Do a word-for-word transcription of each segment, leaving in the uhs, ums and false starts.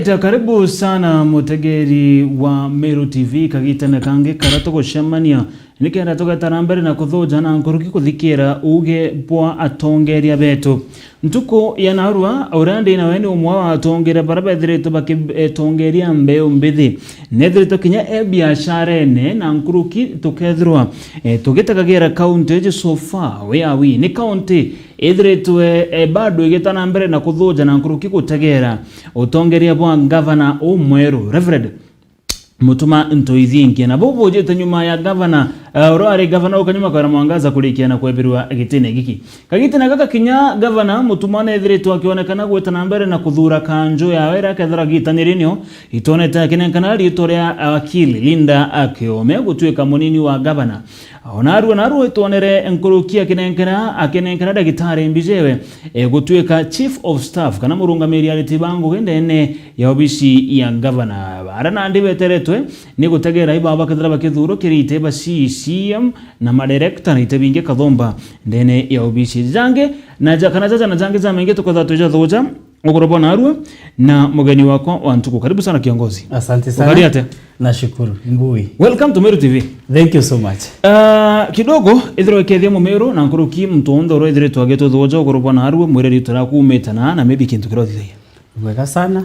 Ja, karibu sana mutegeri wa Meru T V, kagitene kangi kara tugucemania nikenda tugeta na mbere na kuthuja na nkuruki kuthikira uuge bwa atongeria betu. Ntuku ya narua, uria ndi nawe ni umwe wa atongeria bara bethiritwe bakitongeria mbeu mbithi. Nethiritwe kinya e biasharene na nkuruki tukethirwa, eh, tugitagagira kaunti iji so far we are we. Ni kaunti ithiritwe, eh, bado igita na mbere na kuthuja na nkuruki gutegera utongeria bwa ngavana umweru, Reverend Mutuma Ntoithinkia. Na buu bujite nyuma ya ngavana, eh, uria ari ngavana ukanyuma kwera Mwangaza kurikia na kwebirwa gitine giki. Kagitine gaka kinya ngavana Mutuma nethiritwe akionekana gwita na mbere na kuthura kanju yawe iria akethira gitanirinio itwonete akinenkana riitwa ria wakili Linda Kiome gutuika munini wa ngavana. Ona arua narua itwonere nkuruki akinenkera, akinenkera ndagitari mbijewe, e, gutuika chief of staff kana murungamiri ariti ba ngugi ndene ya obisi ya ngavana. Bara nandi beteretwe ni gutegera iba bakethira bakithurwa kirite ba C C M na madirekta na ite bingi kathomba ndene ya obisi jangi na ja-, kana jaja na jangi jamaingi tukethira tujathuja. Ugoro bwa narua na mugeni wakwa wa ntuku. Karibu sana kiongozi. Asante sana. Ukari atia? Nashukuru. Mbui. Welcome to Meru T V. Thank you so much. Ah, kidogo, ithirwa ikethia mumeru na nkuruki muntu onthe uria ithiritwe agituthuja ugoro bwa narua, mwire riitwa riaku umite na, na maybe kintu kiria uthithagia. Bwega sana.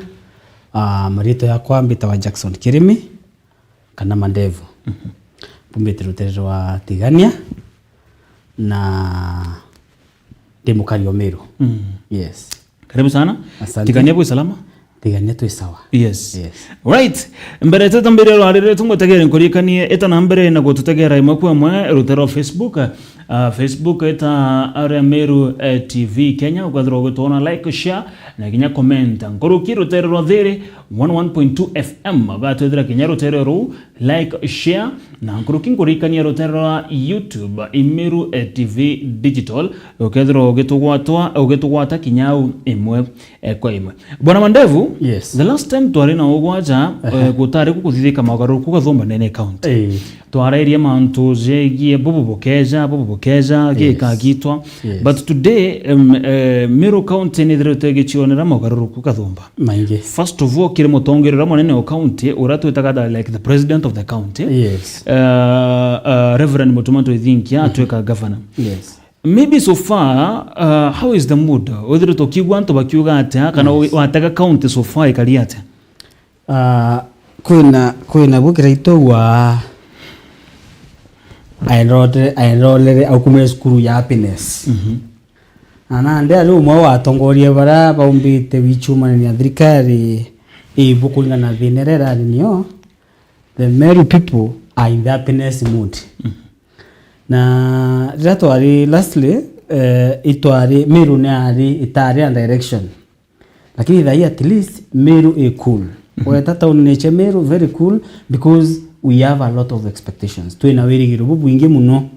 Ah, marito yakwa mbitawa Jackson Kirimi. Kana Mandevu. Mhm. Mbumite rutere rwa Tigania na ndi mukari o Meru. Mm. Yes. Karibu sana. Asante. Tigania bwi salama? Tigania twi sawa. Yes. Yes. Right. Mbere tutambire rwarire tumutegere nkurikanie ita na mbere na gututegera imwe kwa imwe rutere rwa Facebook. Ah, Facebook eta aria Meru, eh, T V Kenya, ukathirwa ugitwona like, share, na kinya comment. Nkuruki rutere rwa thiri, one one point two F M, ugatwethira kinya rutere ruu, like, share, na nkuruki nkurikania rutere rwa YouTube, Imeru, eh, T V Digital, ukethirwa ugitugwatwa, ugitugwata kinya au imwe, eh, kwa imwe. Bwana Mandevu, yes, the last time twari na ugwaja, eh, gutari kukuthithika maugaruruku gathumba nene county. Eh. Twarairie mantu jegie bubu bukeja, bubu bukeja, yes, gikagitwa. Yes. But today, um, eh, Meru County nithirite gicionera maugaruruku kathumba. Maingi. First of all, kiri mutongeria uria munene o county, uria twitaga the, like, the president of the county. Yes. Uh, uh, Reverend Mutuma Ntoithinkia, mhm, atwika governor. Yes. Maybe so far, uh, how is the mood? Withiritwe ukiigua antu bakiuga atia, kana, yes, watega county so far ikari atia? Ah, kwina, kwina bu kiraitagwa aendorere, aendorere aukumire cukuru ya Happiness. Mhm. Na nandi ari umwe wa atongoria baria baumbite wichumanania na thirikari ibu kuringana na thina iria irari nio, the Meru people are in the happiness mood. Mhm. Na riria twari lastly, eh, itwari, Meru ni ari, itari na direction. Lakini thaai at least Meru i cool. Mhm. Weta town ni cia Meru, very cool because we have a lot of expectations. Twina wirigiro bubwingi muno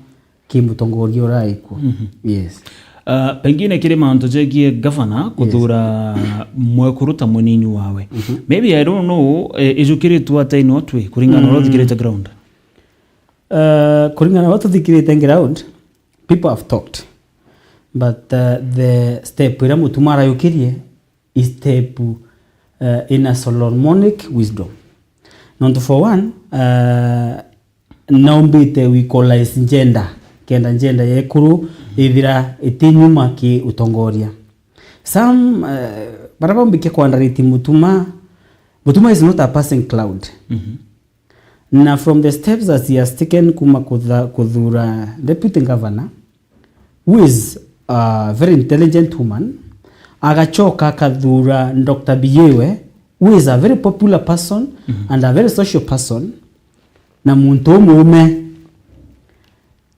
ki mutongoria uria aikuo. Mhm. Yes. Uh, pengine kiri mantu jegie governor, yes, kuthura mwekuru ta munini wawe. Mhm. Maybe, I don't know, eh, ijukiritwe atia ino twi, kuringana na uria, mm, uthikirite ground? Uh, kuringana na uria tuthikirite ground, people have talked, but, uh, the step iria Mutuma arayukirie is step, uh, in a Solomonic wisdom. Nontu for one, uh, naumbite we equalize gender, kenda gender ya ekuru ithira iti nyuma ki utongoria. Some, uh, baria baumbikia ku underrate Mutuma, Mutuma is not a passing cloud. Mhm. Na from the steps that he has taken kuma kutha-, kuthura deputy governor, who is a very intelligent woman, agachoka akathura Doctor Biyewe, who is a very popular person, mhm, and a very social person, na muntu umuume.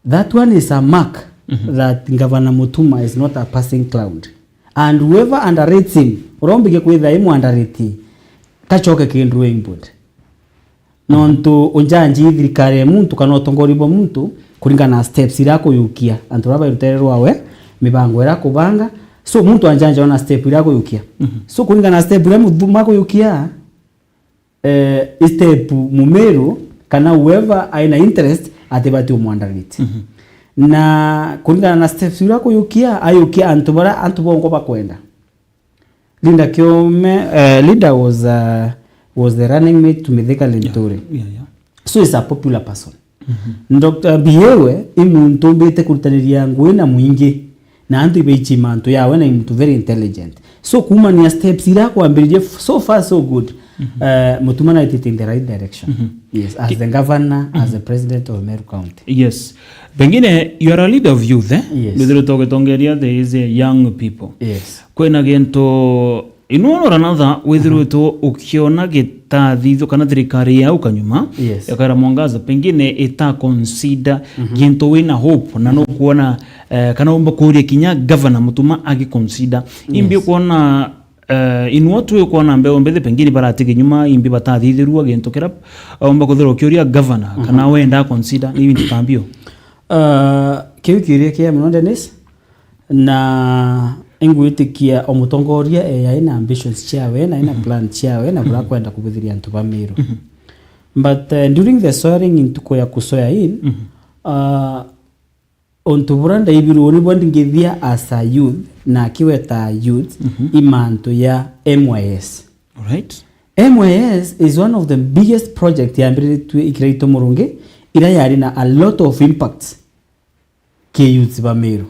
That one is a mark, mhm, that Governor Mutuma is not a passing cloud. And whoever underrates him, urombikia kwitha imu underrate, kachoke ki drawing board. Nontu unjanji thirikari ya muntu kana utongoria bwa muntu kuringana na steps iria akuyukia, antu baria bari rutere rwawe, mibango iria akubanga. So, muntu anjanja ona step iria akuyukia. Mhm. So, kuringana na step iria Mutuma akuyukia, eh, step Mumeru kana whoever aina interest atibati umwandarite. Mhm. Na kuringana na steps iria akuyukia, ayukia antu baria antu bongwa bakwenda. Linda Kiome, uh, Linda was, uh, was the running mate to Mithika Linturi. Yeah, yeah. So he's a popular person. Doctor Bihewe i muntu umbite kurutaniria ngugi na mwingi, na antu ibaichi mantu yawe, na i muntu very intelligent. So kuumania steps iria akwambiririe, f-, so far so good. Eh, Mutuma naitite in the right direction. Yes, as the governor, as the president of Meru County. Yes. Pengine you are a leader of youth, eh? Yes. Nithiritwe ugitongeria these young people. Yes. Kwina gintu, in one or another, withirwitwe ukiona gitathithio kana thirikari ya au kanyuma, yes, ikaira Mwangaza, pengine ita consider gintu wina hope na nukwona, eh, kana umba kuria kinya governor Mutuma agi consider. Imbi, yes, ukwona, eh, in what way ukwona mbeu mbithi pengine baratige nyuma, imbi batathithirua gintu kira umba kuthirwa ukiuria governor kana wenda consider ni bintu ta mbio? Uh, kiu kiuria kia muno, Dennis. Na ingwitikia o mutongoria e ai na ambitions ciawe, na ai na plan ciawe, na bura kwenda kubuthiria antu ba Meru. But, uh, during the swearing in, ntuku ya kuswear in, uh, untu bura ndaibirwe ni bwa ndingithia as a youth, na akiweta youth, i mantu ya M Y S. Alright. M Y S is one of the biggest project yambiriritue ikiraitwe Murungi, ira yari na a lot of impacts ki youths ba Meru.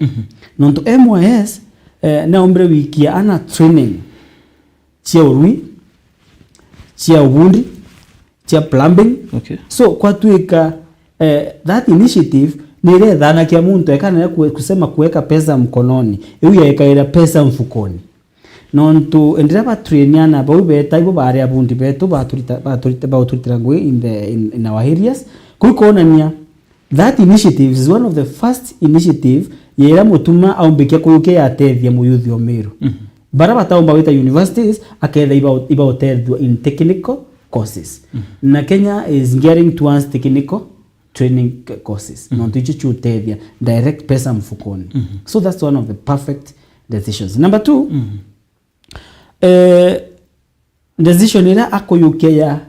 Nontu M Y S, eh, naombire wikia ana training cia urui, cia ubundi, cia plumbing. Okay. So, kwatuika, eh, that initiative ni irethanakia muntu ekana ya kue-, kusema kuweka pesa mkononi. Iu yaekaira pesa mfukoni. Nontu enderea batrain ana bau beta ibo bari abundi betu baturita, baturita, bauturitira ngugi in the, in, in our areas. Kuu ikonania that initiative is one of the first initiative yera Mutuma aumbikia kuyukia yatethia muyuthi o Meru. Bara bataumba gwita universities, aketha iba, iba utethua in technical courses. Na Kenya is gearing towards technical training courses. Nontu icio ciutethia direct pesa mfukoni. So that's one of the perfect decisions. Number two, eh, decision iria akuyukia ya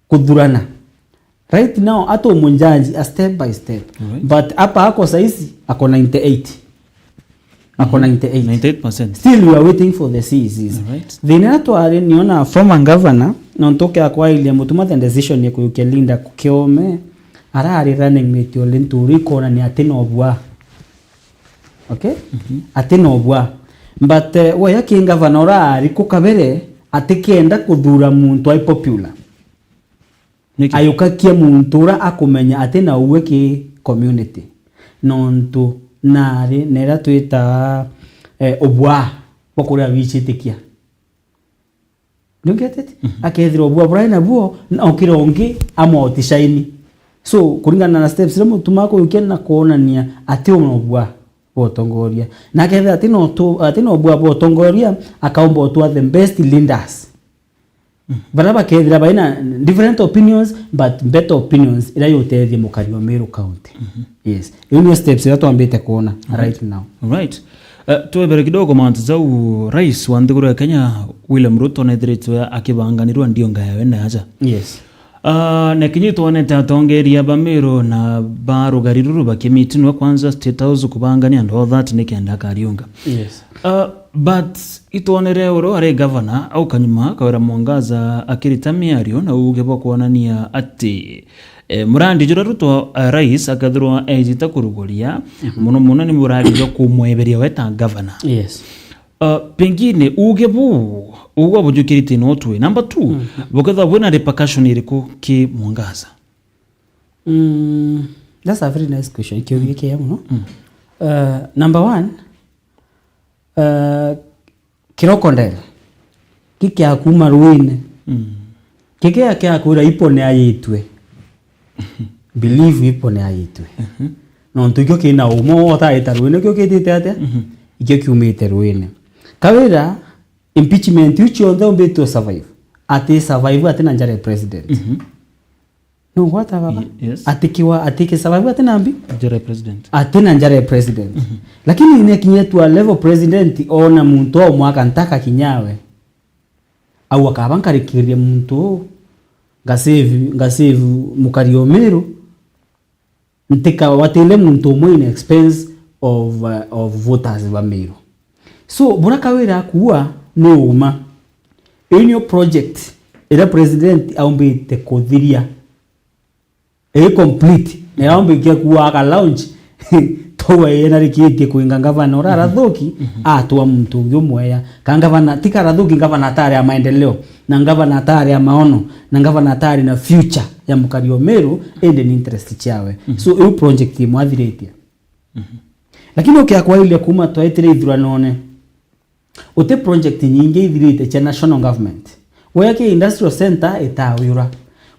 kuthurana. Right now, atumunjaji a step by step. Alright. But hapa ako saizi, ako ninety-eight. Ako ninety-eight. Ninety-eight percent. Still, we are waiting for the C E Cs. Alright. Thina iria twari, niona former governor, nontu ukiakwailia Mutuma the decision ya kuyukia Linda Kiome, arari running mate o Linturi, ikonania ati no bua. Okay? Ati no bua. But, eh, we aki ngavana urari ku kabere, atikenda kuthura muntu ai popular. Niki? Ayukakia muntu ura akumenya ati na uwe ki community. Nontu nari nera twita, eh, ubua bwa kuria bicitikia. Niongetete? Akethirwa bua burai nabuo, na ukira ungi amwe outshine. So, kuringana na steps iria Mutuma akuyukia na kuonania ati una bua bwa utongoria. Na akethira ati no tu-, ati no bua bwa utongoria, akaumba utua the best leaders. Bara bakethira baina different opinions, but better opinions iria yutethia mukari wa Meru County. Yes. Iu nio steps iria twambite kuona right now. Alright. Eh, twebere kidogo mantu jau, rais wa nthiguru ya Kenya, William Ruto, nethiritwe akibanganirwa ndionga yawe na aja. Yes. Ah, na kinya itwonete atongeria ba Meru na ba rugari ruru bakimitinwa kwanza State House kubangania and all that nikenda akariunga. Yes. Ah, but itwonere uro ari governor au kanyuma Kawira Mwangaza akirita miario na uge bwa kuonania ati, eh, murandi jura Ruto, eh, rais akethirwa ejite kuruguria, muno muno ni murandi jwa kumweberia we ta governor. Yes. Uh, pengine uge bu, ugwa bujukirite no twe. Number two, bukethwa bwina repercussion iriku ki Mwangaza? Mm, that's a very nice question. Kiuria kiega muno. Uh, number one, uh, crocodile, ki kia kuma ruine. Ki kia, kia kwira ipone ayitwe. Believe ipone ayitwe. Nontu ikio kina umwe wotaita ruine, ikio kitite atia? Ikio kiumite ruine. Kawira, impeachment iu cionthe umbitwe survive. Ati survive ati na njara ya president. No gwata baba? Ye-, yes. Ati kiwa, ati ki survive ati na mbi? Njara ya president. Ati na njara ya president. Lakini ni kinya tu a level president ona muntu o mwaka ntaka kinyawe. Au akaba nkarikiria muntu uu, nga save, nga save mukari o Meru, ntikawatile muntu umwe in expense of, uh, of voters ba Meru. So, bura Kawira akuua, ni uma. Iu niyo project iria president aumbite kuthiria. Ii complete. Na yaumbikia kuwa aka launch, towa ii narikitie kwinga ngavana uria arathuki, atwa muntu ungi umweya. Ka ngavana, ti ka arathuki, ngavana atari a maendeleo, na ngavana atari a maono, na ngavana atari na future ya mukari o Meru, indi ni interest ciawe. So, iu project imwathiritie. Lakini ukiakwairia kuma twaitire ithuranone, uti project nyingi ithirite cia national government. Wea ki industrial center itawirwa.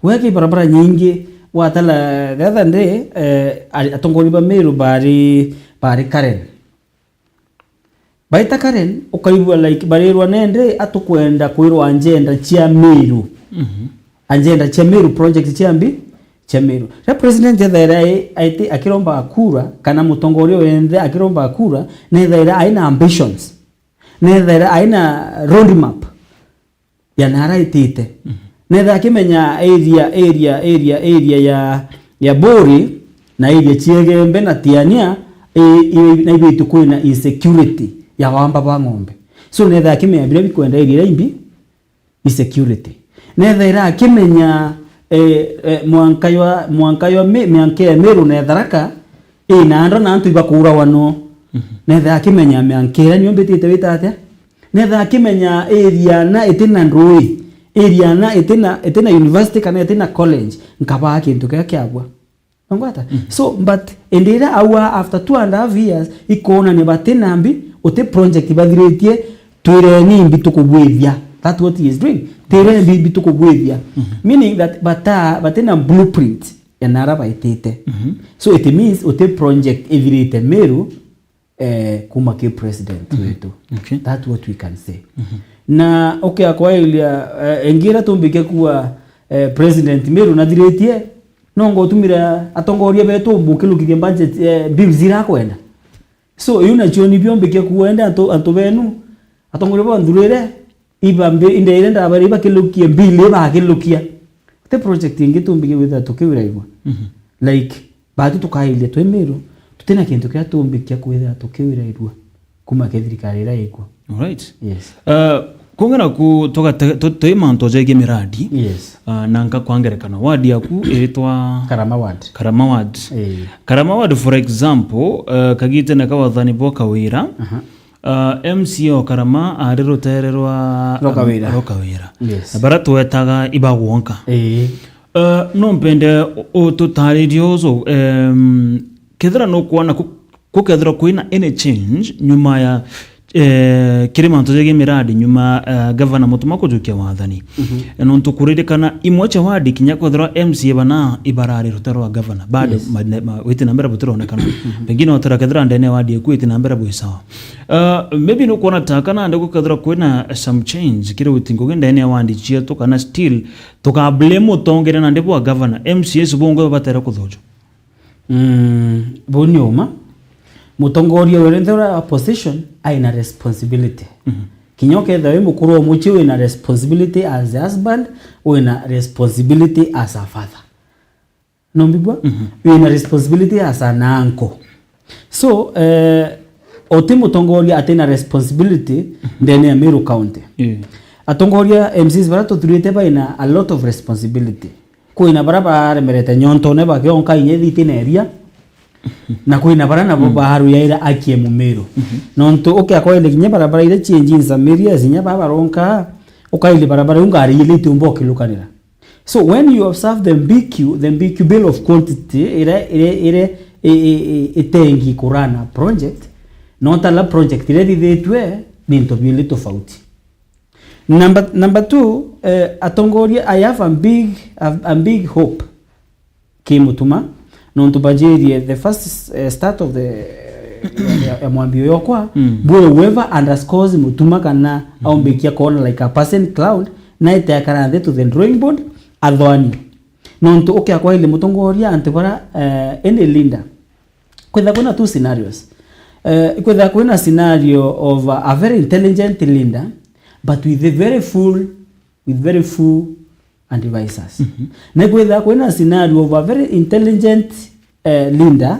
Wea ki barabara nyingi, watala the other day, eh, ari-, atongoria ba Meru bari, bari Karen. Baita Karen, ukaigua like barirwa nende atukwenda kwirwa agenda cia Meru. Agenda cia Meru, project cia mbi, cia Meru. Riria president ethaira ai-, aiti-, akiromba kura, kana mutongoria wenthe akiromba kura, nethaira aina ambitions. Nethaira aina roadmap ya nara itite. Nethaira akimenya area, area, area, area ya, ya Buri, na area cia Igembe na Tiania, i, i, na ibitu kwina insecurity ya wamba bwa ng'ombe. So, nethaira akimenya biria bikwenda area iria imbi, insecurity. Nethaira akimenya, eh, eh, mwanka ywa, mwanka ywa mi-, mianka ya Meru na Tharaka, ina andra na antu ibakuurawa no. Nethaira akimenya mianka iria nio mbitite wita atia. Nethaira akimenya area na itina ndui, area na itina, itina university kana itina college, nkabaa kintu kiria kiabua. Ungwata? So, but indi iria aua after two and a half years, ikonania batina mbi, uti project bathiritie, twireni mbi tukubwithia. That's what he is doing. Twireni mbi, mbi tukubwithia. Meaning that bata, batina blueprint ya nara baitite. So, it means uti project ithirite Meru, eh, kuma ki president wetu. Okay. That's what we can say. Na ukiakwairia, eh, ingi iria tumbikia kuwa, eh, president Meru nathiritie, no ngotumire atongoria betu bukilukithia budget, eh, bills irakwenda. So, iu nacio nibio mbikia kuwa ende antu, antu benu, atongoria ba nthurire, ibambi, indeire ndabari ibakilukie bill ibakilukia. Te project ingi tumbikia gwithira tukiwiraigua. Like, batu tukairia twi Meru, tutina kintu kiria tumbikia kwithira tukiwirairua kuma ki thirikari iria ikwo. Alright. Yes. Uh, kung'era ku tugate-, tu-, twi mantu jegie miradi. Yes. Uh, na nka kwa ngerekano, ward yaku iritwa Karama ward. Karama ward. Eh. Karama ward, for example, uh, kagitene ka wathani bwa Kawira, aha, uh, M C A o Karama ari rutere rwa, rwa Kawira. Rwa Kawira. Yes. Na bara twetaga ibagwonka. Eh. Uh, no mpende u-, ututaririe uju, um, kethira nukwona ku-, gukethirwa kwina any change nyuma ya, eh, kiri mantu jegie miradi nyuma, eh, gavana Mutuma kujukia wathani. Eh, nontu kuririkana imwe cia wadi kinya kwethirwa M C A bana ibarari rutere rwa gavana, bado ma-, ma-, witi na mbere butironekana. Pengine otara kethirwa ndene ya wadi eku witi na mbere bwi sawa. Uh, maybe nukwona ta kana nde gukethirwa kwina some change kiri witi ngugi ndene ya wadi cietu kana still tukablame utongere nandi bwa gavana, M C As bongwe batere kuthuju. Mm, buu ni uma. Mutongoria uria nthe uria opposition aina responsibility. Kinya ukethira wi mukuru wa mucii, wina responsibility as a husband, wina responsibility as a father. Nombigua? Wina responsibility as an uncle. So, eh, uti mutongoria atina responsibility ndene ya Meru County. Yeah. Atongoria M Cs baria tuthurite baina a lot of responsibility. Kwina baria baremerete nyontone bakionka inya ithiti na iria, na kwina baria nabo baruyaira aki e Mumiru. Nontu ukiakwende kinya barabara iria cienji in some areas, inya baba baronka, ukaili barabara iu ngari ile itiumba ukilukanira. So when you observe the M B Q, the M B Q bill of quantity, ire, ire, ire, i, i, i, itengi kurana project, no tala project iria ithithitwe ni into biili tofauti. Number, number two, eh, atongoria, I have a big, a, a big hope ki Mutuma, nontu bajirie the first, eh, start of the, ya, ya, ya mwambio yokwa, bwe whoever underscores Mutuma kana aumbikia kona like a passing cloud, na itekara nthi to the drawing board, athoani. Nontu ukiakwaile mutongoria antu bara, eh, any leader, kwitha kwina two scenarios. Eh, kwitha kwina scenario of a, a very intelligent leader, but with a very full, with very full advisors. Na kwitha kwina scenario of a very intelligent, eh, leader,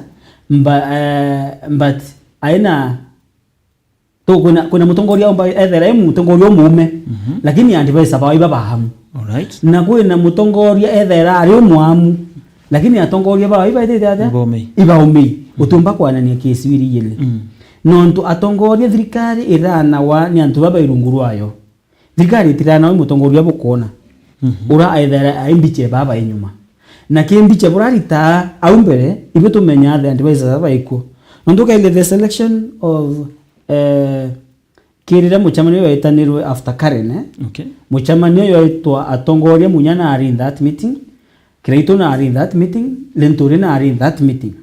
mba-, eh, but aina Tu kwina, kwina mutongoria umba ethera e mutongoria umuume, Mhm. lakini advisor bawe iba baamu. Alright. Na kwina mutongoria ethera ari umwamu, lakini atongoria bawe iba itite atia? Ibaumei. Ibaumei. Mm. Utiumba kwanania case iri igiri. Mm. Nontu atongoria, thirikari iranawa ni antu baba irungu rwayo. Thirikari itiranawa i mutongoria bukwona. Mhm. Ura ethera ai mbiche baba inyuma. Na ki mbiche burarita au mbere, ibu tumenya the advisors baba ikuo. Nontu ukaile the selection of, eh, Kirire mucemanio jwetanirwe after Karen, eh? Okay. Mucemanio jwetwa atongoria munya na ari in that meeting, Kiraitu na ari in that meeting, Linturi na ari in that meeting.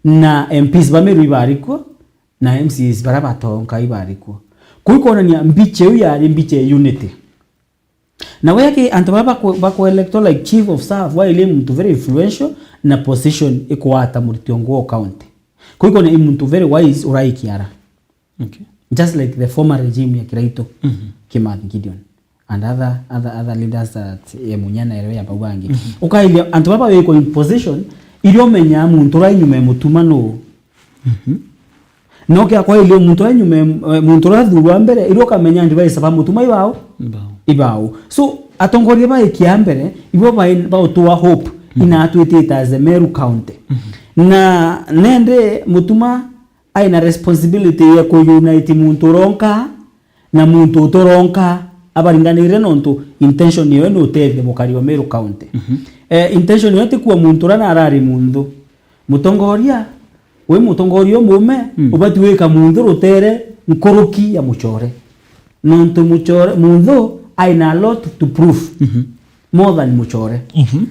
Na M Ps ba Meru ibari kuo, na M C As bara batonka ibari kuo. Kuu ikonania mbiche iu yari mbiche ya unity. Na weke antu bara baku-, bakuelectwa like chief of staff, waile muntu very influential na position ikwata muriti ungi wa county. Kuu ikonania muntu very wise uraikiara. Okay. Just like the former regime ya Kiraitu, Mhm. Kimathi Gideon, and other, other, other leaders that ye munya na ero ya bau bangi. Mhm. Ukairia antu baba wiko in position, irio menya muntu ura inyuma ya mutuma nu. Mhm. No kia kwa ilio muntu ura inyuma ya, eh, muntu ura thurwa mbere, irio kamenya advisor ba mutuma ibao. Ibao. Ibao. So, atongoria ba ikia mbere, ibo ba, ba utua hope, Mhm. ina atwitite as a Meru County. Mhm. Na nende mutuma aina responsibility ya ku-unite muntu uronka na muntu utoronka abaringanire, nontu intention yayo ni utethia mukari wa Meru County. Mhm. Eh, intention yayo ti kuwa muntu ura narari munthu. Mutongoria, wi mutongoria umuume, Mm. ubati wika munthu rutere nkuruki ya mucore. Nontu mucore, munthu aina a lot to prove. Mhm. More than mucore. Mhm.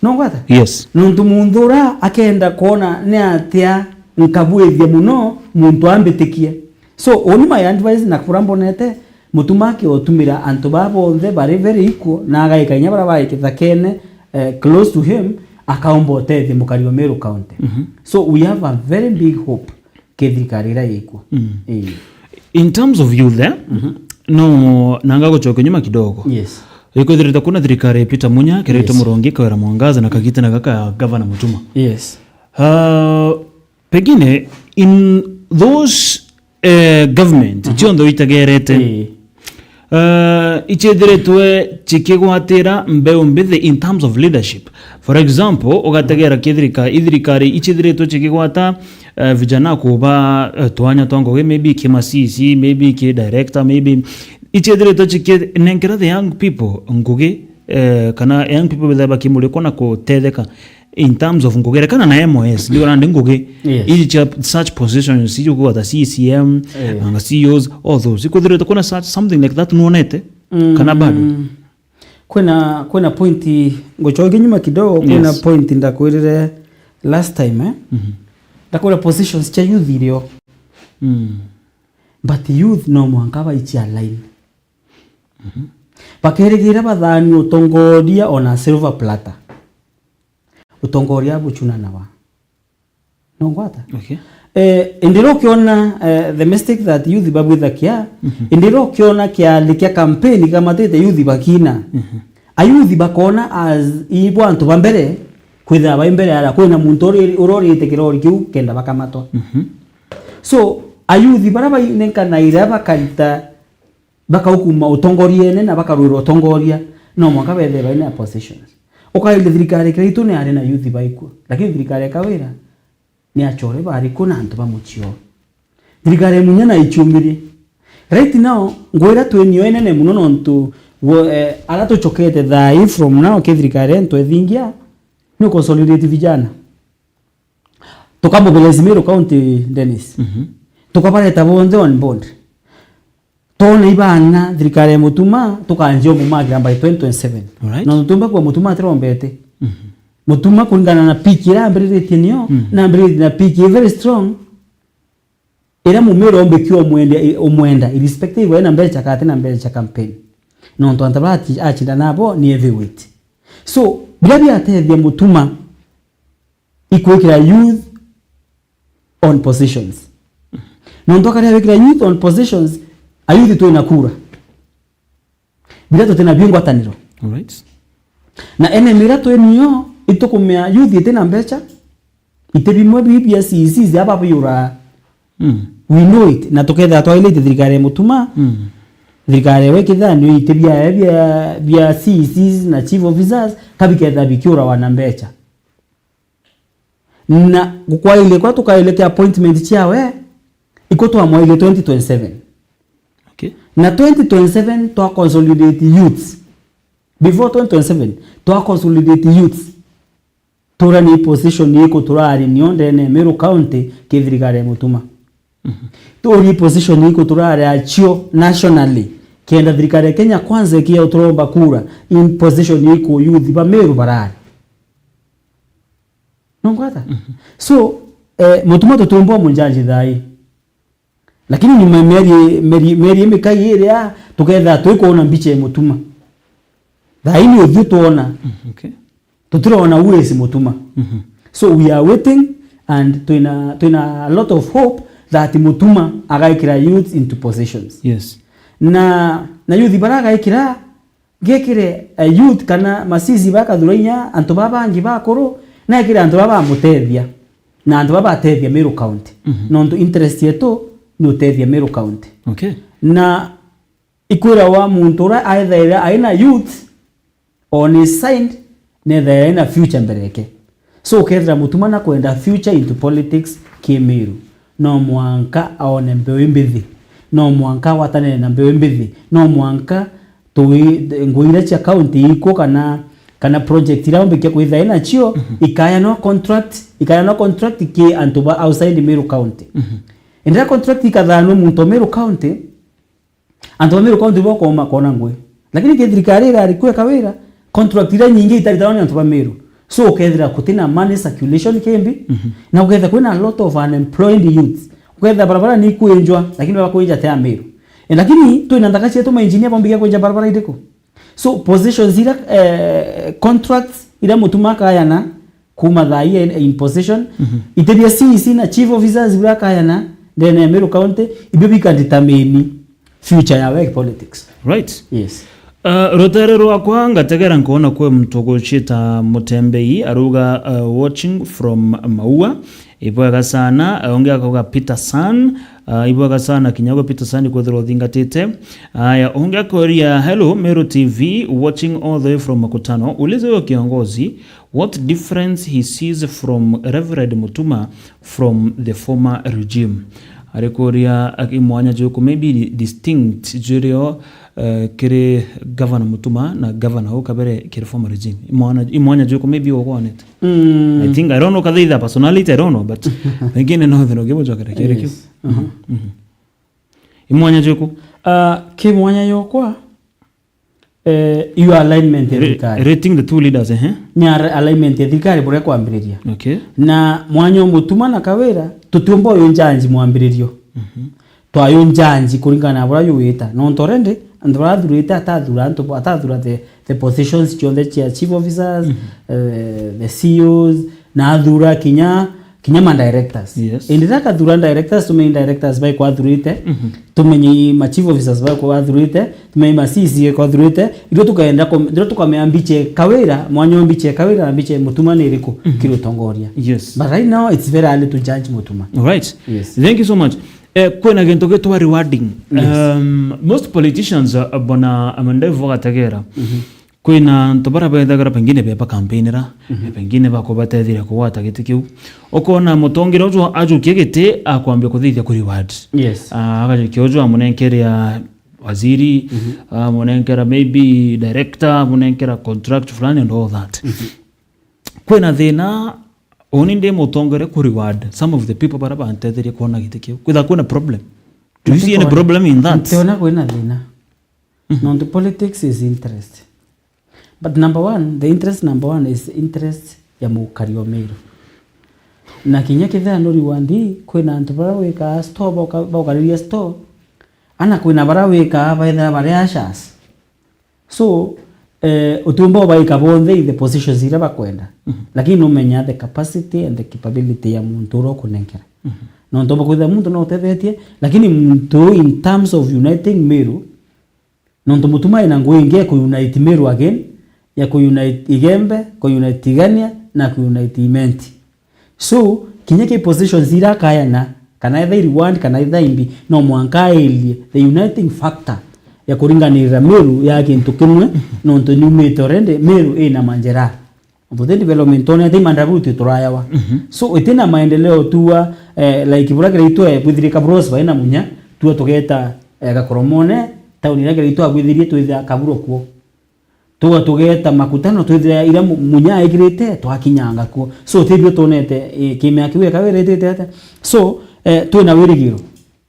No ngwata? Yes. Nontu muntu ura akenda kwona ni atia nkabwithia muno muntu ambitikie. So, uni my advice na kura mbonete, mutuma akiotumira antu baa bonthe bari very equal na agaika inya bara bai kithakene, eh, close to him, akaomba utethia mukari wa Meru County. Mhm. So, we have a very big hope ki thirikari iria yikwo. Mm. Ii. In terms of youth, eh? Mhm. No, nanga gucoka nyuma kidogo. Yes. Ikwithirite kuna thirikari ya Peter Munya, Kiraitu Yes. Murungi, Kawira Mwangaza na kagitana gaka gavana Mutuma. Yes. Uh, pengine in those, eh, government, Mhm. cionthe itagerete, Ii. Uh, icithiritwe cikigwatira mbeu mbithi in terms of leadership. For example, ugategera kithirika-, ithirikari icithiritwe cikigwata, uh, vijana kuba, uh, twanya twa ngugi, maybe ki masisi, maybe ki director, maybe icithiritwe cikinenkera the young people ngugi, uh, kana young people betha bakimurikwa na kutetheka in terms of ngugi, rekana na M O S, ndio nandi ngugi, Yes. iji cia such positions, iji ukwigua ta C C M, Eh. anga C E Os, all those. Ikwithirite kuna such, something like that nuonete? Mm. Kana bado? Kwina, kwina point, ngucokia nyuma kidogo, kwina Yes. point ndakwirire last time, eh? Mhm. Ndakwira positions cia youth irio. Mm. But youth no mwanka baichia line. Mhm. Bakirigira bathani utongoria on a silver platter. Utongoria buchunanawa. No ngwata? Okay. Eh, indi rio ukiona, eh, the mistake that youth babwithakia, Mhm. indi rio ukiona kiali kia campaign kamatite youth bakina. Mhm. Ayouth bakona as ibo antu ba mbere, kwithira bai mbere ara, kwina muntu uri, urorite kirori kiu kenda bakamatwa. Mhm. So, ayouth bara bainenkanaire bakarita bakaukuma utongoriene na bakarwira utongoria, no mwanka bethire baina positions. Ukaigua thirikari Kiraitu ni ari na youth baikuo, lakini thirikari ya Kawira ni achore bari kuo na antu ba muchio. Thirikari ya Munya na ichiumiri. Right now, ngwira twi nio inene muno nontu wo-, eh, ara tuchokete thai from now ki thirikari yetu ethingia ni consolidate vijana. Tukamobilize Meru County, Dennis. Mhm. Tukabareta bonthe on board. Twona ibana thirikari ya Mutuma, tukanjia umumakira by twenty twenty-seven. Alright. Na Mutuma kwa Mutuma atirombete. Mhm. Mutuma kuringana na peak ira ambiriritie nio, Mm. na ambiriritie na peak i very strong. Ira mumira ombekia umwenda, umwenda, irrespective ena mbecha kati na mbecha campaign. Nontu antu bara achi-, achinda nabo ni heavyweight. So, biria biatethia Mutuma ikwikira youth on positions. Nontu akaria wikira youth on positions, ayouth twina kura. Biria tutina bio ngwataniro. Alright. Na enemy iria twi nio, itukumea youth itina mbecha, iti bimwe biu bia C E Cs aba biura. Mm. We know it. Na tukethira twailite thirikari ya Mutuma, Mm. thirikari ya Wekithani, ite bia, bia, bia C E Cs na chief officers, kabikethira bikiurawa na mbecha. Na gukwaile kwa tukaile ki appointment ciawe, iko twamwaile twenty twenty-seven. Okay. Na twenty twenty-seven twa consolidate youths. Before twenty twenty-seven, twa consolidate youths. Tura ni position iko turari nio ndene ya Meru County ki thirikari ya Mutuma. Mhm. Turi position iko turari acio nationally. Kenda thirikari ya Kenya Kwanza ikia turomba kura in position iko youth ba Meru barari. Nongwata? Mhm. So, eh, Mutuma tutumbo munjanji thai. Lakini nyuma ya mieri, mieri, mieri imikai iria, tuketha twikwona mbicha ya Mutuma. Thaini uthiu twona. Mm, okay. Tutirona who is Mutuma. Mhm. So we are waiting and twina, twina a lot of hope that Mutuma agaikira youth into positions. Yes. Na, na youth bara agaikira, gekire, eh, youth kana masisi bakathura inya antu ba bangi bakuru, na ekire antu ba bamutethia, na antu ba batethia Meru County. Mhm. Nontu interest yetu ni utethia Meru County. Okay. Na ikwirawa muntu ura aethaira aina youth on his side, nethaira aina future mbere yake. So, ukethira Mutuma na kwenda future into politics ki Meru, no mwanka aone mbeu imbithi, no mwanka agwatanire na mbeu imbithi, no mwanka tui, ngui iria cia county ikuo kana, kana project iria umbikia kwithira inacio, Mhm. ikaya no contract, ikaya no contract ki antu ba outside Meru County. Mhm. Indi riria contract ikathanwa muntu o Meru County, antu ba Meru County bo koma kona ngui. Lakini ki thirikari irari kweka wira, contract iria nyingi itaritanwa ni antu ba Meru. So, ukethira kutina money circulation kimbi, Mhm. na ukethira kwina a lot of unemployed youths. Ukethira barabara ni ikwenjwa, lakini bakwinja te a Meru. E, lakini twina nthaka cietu ma engineer bombikia kwenja barabara iriku? So, positions iria, eh, contracts iria Mutuma akayana kuma thaa ii in position, Mhm. ite bia C E C na chief officers bura akayana ndene ya Meru County, ibio bika determine future yawe ya politics. Right. Yes. Uh, rutere rwakwa ngategera nkona kwe muntu gucita Mutembei aruga, uh, watching from Maua. Ibwega sana, uh, ungi akauga Peter San, uh, ibwega sana kinya gwe Peter San kwithirwa uthingatite. Aya, ungi akoria, "Hello, Meru T V, watching all the way from Makutano. Ulize huyo kiongozi, what difference he sees from Reverend Mutuma from the former regime?" Ari kuria aki mwanya juku, maybe distinct jurio, eh, kiri Governor Mutuma na Governor u kabere kiri former regime. I mwanya, i mwanya juku maybe ugwanite. Mm. I think, I don't know, kathaitha personality, I don't know, but pengine no thino kimucokera kiri kiu. Yes. Mhm. Mhm. I mwanya juku? Ah, ki mwanya yokwa, eh, iyo alignment ya Re-, thirikari. Rating the two leaders, eh? Ni ar-, alignment ya thirikari buria kwambiriria. Okay. Na mwanya o Mutuma na Kawira, tutiumba uyu njanji mwambiririo. Mhm. Twayu njanji kuringana na buria yuwita. Nontu already, antu baria athurite atathura antu, atathura the, the positions cionthe cia chief officers, Mhm. eh, the C E Os, na athura kinya, kinya ma directors. Yes. Indi riria akathura directors, tumenye directors baikwa athurite, Mhm. tumenye ma chief officers baikwa athurite, tumenye ma C E Cs baikwa athurite, ithuĩ tukaenda kum-, ithuĩ tukamenya mbiche Kawira, mwanya wa mbiche Kawira na mbiche Mutuma ni iriku Mhm. kiri utongoria. Yes. But right now, it's very early to judge Mutuma. All right. Yes. Thank you so much. Eh, kwina gintu gitwa rewarding. Yes. Um, most politicians, uh, bona Amandevu bagategera. Mhm. Kwina antu baria bethagirwa pengine beba campaignera, Mhm. pengine bakubatethiria kugwata giti kiu. Ukona mutongeria uju ajukia giti akwambia kuthithia ku reward. Yes. Ah, agajukia uju amunenkeria waziri, Mhm. amunenkera maybe director, amunenkera contract fulani and all that. Mhm. Kwina thina, uni ndi mutongeria ku reward some of the people baria bantetherie kwona giti kiu. Kwitha kwina problem. Do you see any problem in that? Ntiona kwina thina. Mhm. Nontu politics is interest. But number one, the interest number one is interest ya mukari o Meru. Na kinya kethira no reward, kwina antu baria wikaa store, bauka-, baukariria store, ana kwina baria wikaa baithira bari ushers. So, eh, utiumba ubaika bonthe in the positions iria bakwenda. Mhm. Lakini numenya the capacity and the capability ya muntu uria ukunenkera. Mhm. Nontu bakwithira muntu no utethetie, lakini muntu in terms of uniting Meru, nontu Mutuma ina ngui ingi ya ku-unite Meru again, ya ku-unite Igembe, ku-unite Tigania, na ku-unite Imenti. So, kinya ki positions iria akayana, Kana etha i reward, kana etha imbi, no mwanka airie the uniting factor ya kuringanirira Meru ya kintu kimwe, nontu niumite already, Meru ina manjera. Nontu ti development, one ti mandabuti turayawa. Mhm. So, itina maendeleo tua, eh, like, bura kira itwe, bwithirika Bros baina Munya, tua tugeta, eh, Gakoromone, tauni ira kira itwe abwithirie twithia kaburo kuo. Tuga tugeta makutano twithira ira Mu-, Munya aikirite, twakinyanga kuo. So, tibio twonete, eh, kimea kiu eka wiritite atia. So, eh, twina wirigiro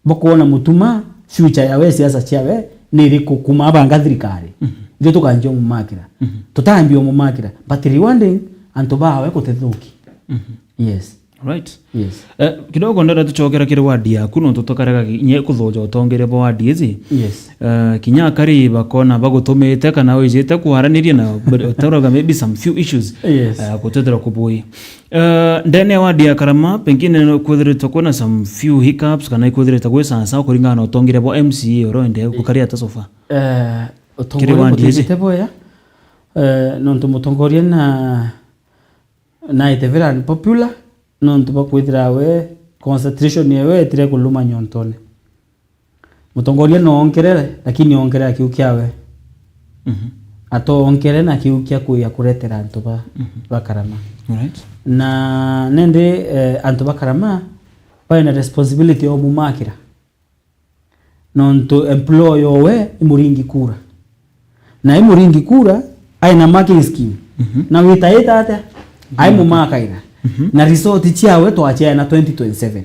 bwa kwona Mutuma future yawe, siasa ciawe ni iriku kuma abanga thirikari. Mhm. Ithuĩ tukanjia umumakira. Mhm. Tutambia umumakira. But rewarding antu bawe kutithuki. Mhm. Yes. Right. Yes. Eh, kidogo ndenda tucokera kiri ward yaku, nontu tukarega ki-, nye kuthoja utongeria bwa ward ici. Yes. Eh, kinya akari bakona bagutumite kana wijite kwaraniria na, but, tauroga maybe some few issues, yes, eh, kutwethira kubui. Eh, ndene ya ward ya Karama, pengine no kwithiritwe kwina some few hiccups kana ikwithirite gwi sawa sawa kuringana na utongeria bwa M C A uria wendee gukari ata so far? Eh, kiri utongeria ward ici butijite bwega, eh, nontu mutongoria na naite very unpopular, nontu bwa kwithira we concentration yawe etire kuluma nyontone. Mutongoria no onkere, lakini onkere na kiu kiawe. Mhm. Atonkere na kiu kia kuya kuretera antu ba, mhm, ba Karama. Alright. Na nende, eh, antu ba Karama baina responsibility ya umumakira. Nontu employer owe imuringi kura. Na imuringi kura, aina marking scheme. Mhm. Na witaita atia? Mhm. Aimumakaira. Mhm. Na result ciawe twaciana twenty twenty-seven.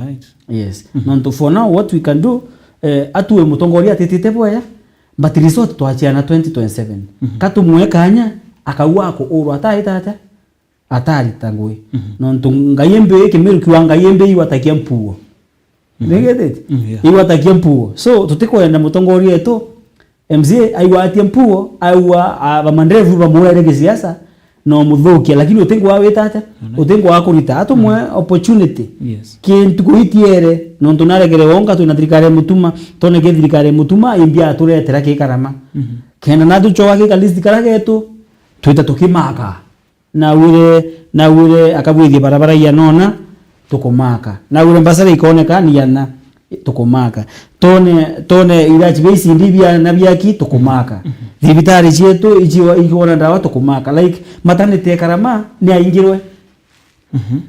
Right. Yes. Mhm. Nontu for now, what we can do, eh, atue mutongoria atitite bwega, but result twaciana twenty twenty-seven. Mhm. Katumwe kanya, akaua akuurwa ataita atia? Atarita ngui. Mhm. Nontu Ngai embe, Kimiru kiuga Ngai embe igwatakia mpuo. Mhm. Nigethete? Mm, yeah. Igwatakia mpuo. So, tutikwenda mutongoria wetu, M C A, aigwatie mpuo, aua, a, bamandevu bamwere gisiasa, no muthukia, lakini utingwa wita atia? Mhm. Utingwa kurita. Atumwe, mhm, opportunity. Yes. Kintu kuitiere, nontu naregere wonga, twina thirikari ya Mutuma, twoneke thirikari ya Mutuma, imbi aturetera ki Karama. Mhm. Kenda natuchoka ki ka list kara getu, twita tukimaka. Nawire, nawire akabwithia barabara ianona, tukumaka. Nawire mbasara ikoneka ni iana, tukumaka. Tone, tone irachi bia icindi biana biaki, tukumaka. Mhm. Thibitari cietu ici-, ikiona ndawa, tukumaka. Like, maternity ya Karama ni aingirwe. Mhm.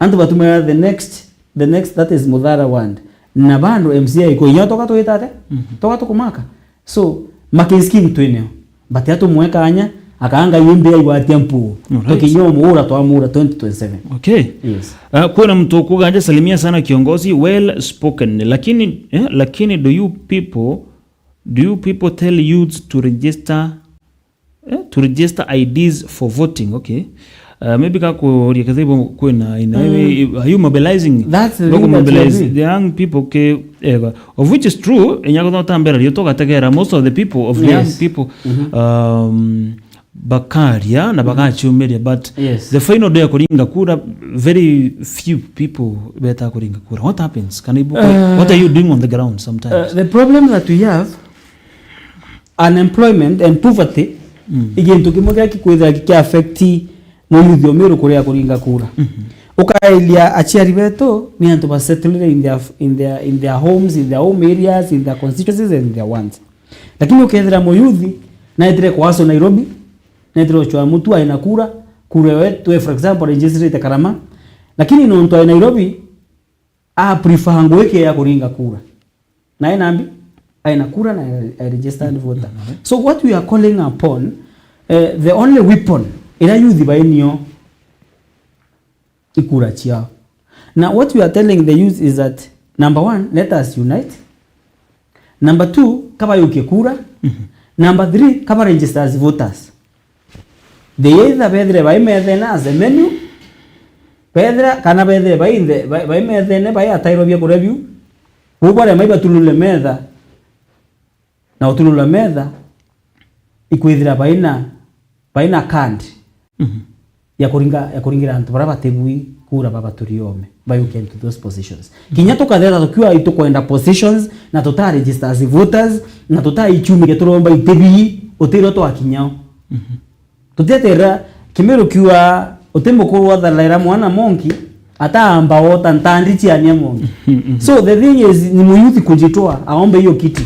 Antu batumira the next, the next, that is Muthara ward. Na bando M C A iko inya toka twita atia? Mhm. Toka tukumaka. So, marking scheme twineo. But atumwe kanya, akaanga imbi aigwatia mpuo. Alright. Tukinya umuura twamuura twenty twenty-seven. Okay. Yes. Ah, kwina mtu ukuga aje, "Salimia sana kiongozi, well spoken. Lakini, eh, lakini do you people, do you people tell youths to register, eh, to register I Ds for voting?" Okay. Uh, maybe kakuria kethira ibo kwina ina, mm, are you mobilizing? That's the thing that we are doing. The young people ke, eh, of which is true, inya guthota mbere rio tugategera most of the people, of the young, yes, people, mm-hmm, um, bakaria na, mm-hmm, bagachumiria, but, yes, the final day ya kuringa kura, very few people beta kuringa kura. What happens? Can you, uh, what are you doing on the ground sometimes? Uh, the problem that we have, unemployment and poverty, mm, i gintu kimwe kia kikwithira kia affect muyuthi o Meru kuria kuringa kura. Mhm. Ukailia aciari betu ni antu ba settled in their, in their, in their homes, in their home areas, in their constituencies and in their wards. Lakini ukethira muyuthi naitire kwaso Nairobi, naitire uchwa mutu aina kura, kura we twe, for example, registrate Karama. Lakini nontu ai Nairobi, a prefer ngwiki ya kuringa kura. Na ena mbi, aina kura na a registered voter. Mhm. So what we are calling upon, eh, the only weapon ira youth bainio i kura ciao. Na what we are telling the youth is that, number one, let us unite. Number two, kabayukie kura. Mhm. Number three, kaba register as voters. They either bethire bai methene as a menu, bethira, kana bethire bai nthe-, bai, bai methene, bai atairwa biakuria biu. Bo baria mai baturule metha, na uturula metha, ikwithira baina, baina card, mhm, ya kuringa, ya kuringira antu baria batibui kura babaturi ome, bayuke into those positions. Mhm. Kinya tukatheta tukiwa itukwenda positions, na tuta register as voters, na tuta ichumike turomba itibii, utiro twakinyao. Mhm. Tutietera Kimiru kiuga uti mukuru wa thalaira mwana monki, Ataamba ota ntandi ciania mwangi. So the thing is, ni muyuthi kujitoa, aombe hiyo kiti.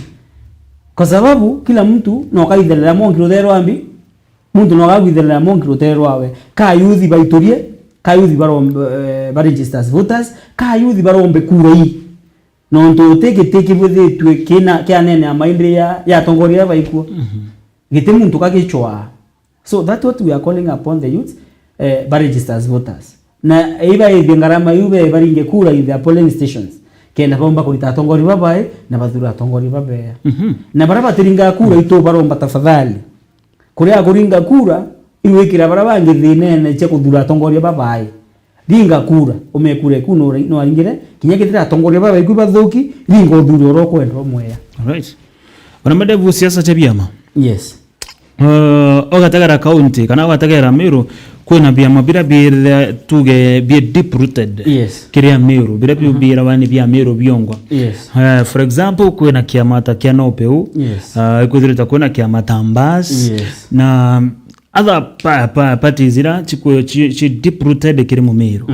Kwa sababu kila mtu no kaitherera mwangi ruthero ambi, muntu no kagwitherera mwangi ruthero rwawe. Ka yuthi baiturie, ka yuthi barombe, eh, ba register as voters, ka yuthi barombe kura ii. Nontu uti giti kibwithitue kina, kia nene ya maindi ya, ya atongoria baikuo. Giti muntu kagicwaa. So that's what we are calling upon the youths, eh, ba register as voters. Na ibaithie ngarama iu be baringe kura in their polling stations. Kenda baumba kurita atongoria babae na bathura atongoria babeya. Na baria batiringa kura itu baromba tafadhali. Kuria akuringa kura, iwikira baria bangi thinene cia kuthura atongoria babae. Ringa kura, umekure ku no, no aringire, kinya kethira atongoria babae ku bathuki, ringa uthuri uria ukwenda umweya. Alright. Bana madevu siasa cha biama. Yes. Uh, ogategera county, kana ogategera Meru, kwina biama bira bire tuge bi deep rooted. Yes. Kiria Meru, bira biu bira wani bia Meru biongwa. Yes. Uh, for example, kwina kiama ta kia Nopeu. Yes. Uh, ikwithirite kwina kiama ta Mbas. Yes. Na other pa, pa, parties ira chikwe chi, chi deep rooted kiri Mumiru.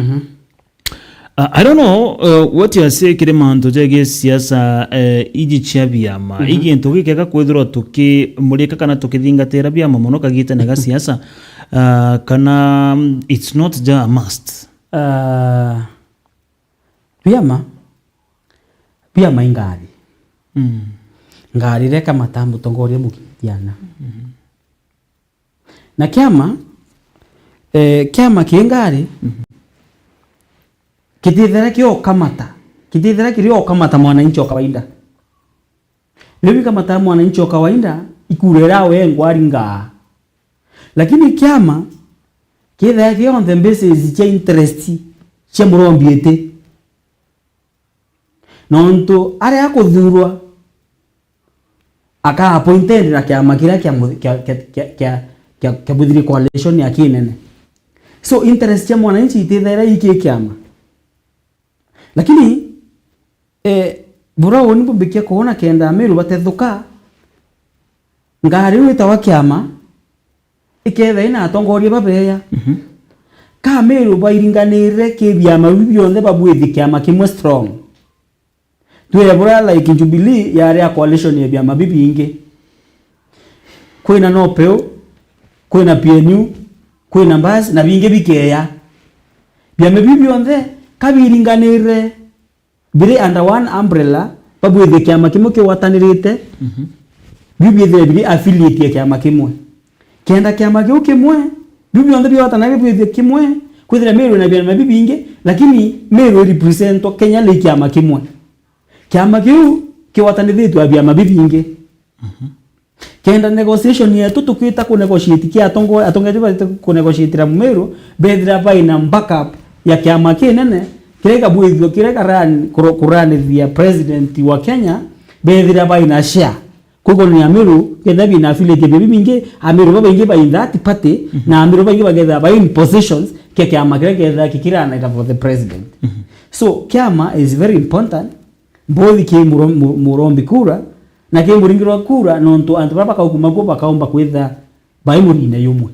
Uh, I don't know, uh, what you are saying kiri mantu jegii siasa, eh, iji chia biama. Iji gintu gikega kwithirwa tukimurika kana tukithingatira biama muno kagitene ga siasa, uh, kana, mm, it's not just a must. Uh, biama, biama i ngari. Ngari reka matambu tongoria mukitiana. Na kiama, eh, kiama ki ngari, kitithira kiokamata, kitithira kiri okamata mwananchi o kawaida. Riu bikamata mwananchi o kawaida, ikura ira we ngwari ngaa. Lakini kiama, kithira kiri on the basis cia interest cia murombi iti. Nontu aria akuthurwa aka appointed na kiama kiria kia mu-, kia, kia, kia, kia, kia, kia buthiri coalition ya kinene. So interest cia mwananchi itithaira iki kiama. Lakini, eh, bura uni bumbikia kuona kenda Meru batethuka, ngari iu itawa kiama, iketha ina atongoria babeya. Ka Meru bairinganire ki biama biu bionthe babwithie kiama kimwe strong. Twire bura like Jubilee yari a coalition ya biama bibingi. Kwina Nopeu, kwina P N U, kwina Mbas, na bingi bikeya. Biama biu bionthe ka biringanire biri under one umbrella, babwithie kiama kimwe kiwatanirite, biu biithire biri affiliate ya kiama kimwe. Kenda kiama kiu kimwe, biu bionthe biwatanire bwithie kimwe, kwithira Meru na biama bibingi, lakini Meru irepresentwa Kenya ni kiama kimwe. Kiama kiu kiwatanithitwe na biama bibingi. Kenda negotiation yetu tukwita ku negotiate kia atongo-, atongeji baite ku negotiatira Mumiru, bethira baina backup ya kiama kinene, kiria gikabwithua, kiria gika run, kuro-, kuranithia president wa Kenya, bethira baina share. Kwigua ni Amiru, kethira bina affiliate bibi bingi, Amiru babaingi ba in that party, na Amiru baingi bakethira ba in positions kia kiama kiria kethira kikiranaira for the president. So, kiama is very important, both ki muro-, mu-, murombi kura, na ki muringirwa kura, nontu antu baria bakaukuma kuo bakaumba kwithira bai murine yumwe.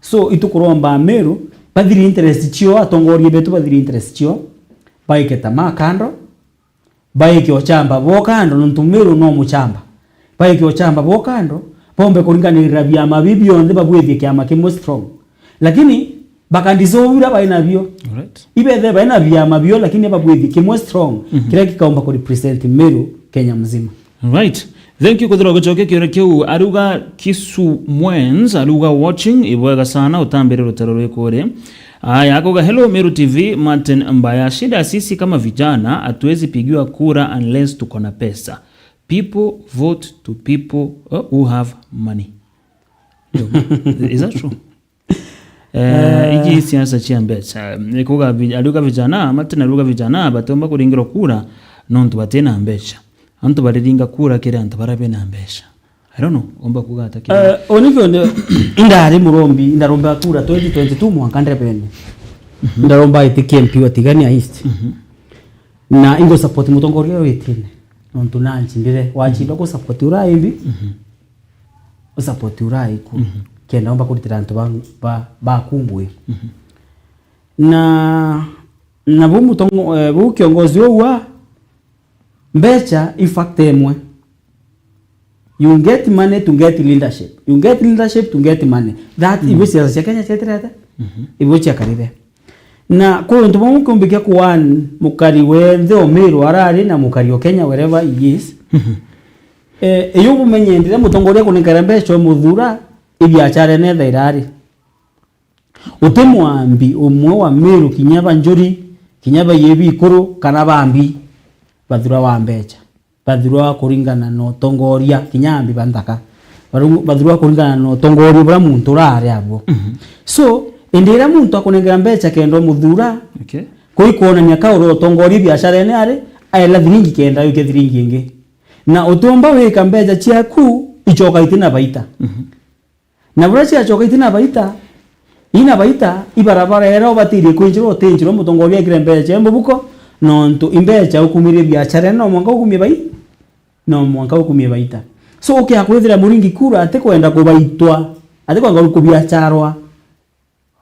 So, itukuromba Amiru, bathiri interest cio, atongoria betu bathiri interest cio, baike tamaa kando, baike uchamba bwo kando, nontu Meru no muchamba. Baike uchamba bwo kando, bombe kuringanirira biama bibi bionthe babwithie kiama kimwe strong. Lakini, bakandissolve biria bai nabio. Alright. Ibethe bai na biama bio, lakini babwithie kimwe strong, kiria gikaumba kurepresent Meru Kenya mzima. Right. Thank you, kwithirwa ugicokia kiuria kiu. Aruga Kisu Mwens, aruga watching, ibwega sana, utambire rutaro rwiku uri. Aya, akuga, "Hello, Meru T V, Martin Mbaya. Shida sisi kama vijana, hatuwezi pigiwa kura unless tuko na pesa. People vote to people, uh, who have money." Is that true? Eh, iji siasa cia mbeca. Ni kuga vi-, aruga vijana, Martin aruga vijana, batiumba kuringirwa kura, nontu batina mbeca. Antu bariringa kura kiri antu baria bina mbeca. I don't know, umba kuga ata kiri. Eh, oni kionde, indari murombi, indaromba kura twenty twenty-two mwanka ndebene. Ndaromba iti K M P wa Tigania East. Na ingo support mutongoria witine. Nontu nanchindire, wanchindwa ku support ura imbi. U support ura iku. Kenda umba kuritira antu ba, ba, baku ngugi. Na Na buu mutongo-, eh, buu kiongozi uu wa mbecha i factor imwe. You get money to get leadership. You get leadership to get money. That, mm, ibo siasa cia Kenya cieterete. Mhm. Ibo ciakarire. Na kwi untu bumwe kumbikia kuan mukari wenthe o Meru arari na mukari o Kenya wherever he is. Mhm. Eh, iyo bumenye ndire mutongoria kunenkera mbecha o muthura, ibiachara netha irari. Uti mwambi umwe wa Meru, kinya ba njuri, kinya ba iye bikuru, kana bambi, bathura wa mbecha. Bathurwa kuringana na utongoria, kinya ambi ba nthaka. Baru-, bathurwa kuringana na utongoria buria muntu urari abuo. Mhm. So, indi iria muntu akunenkera mbecha kenda umuthura, okay, kwi kwonania ka uri utongoria biasharene ari, aela thiringi kenda yuke thiringi ingi. Na utiumba wika mbecha ciaku icoka itina baita. Mhm. Na buria ciacoka itina baita, ina baita, ibarabara iria ubatirie kwinjirwa utinjirwa, mutongoria ekire mbecha cia mbubuko, nontu imbecha ukumirie biachara, no mwanka ukumie bai-, no mwanka ukumie baita. So, ukia kwithira Muringi Kura atikwenda kubaitwa, atikwenda kubiacharwa,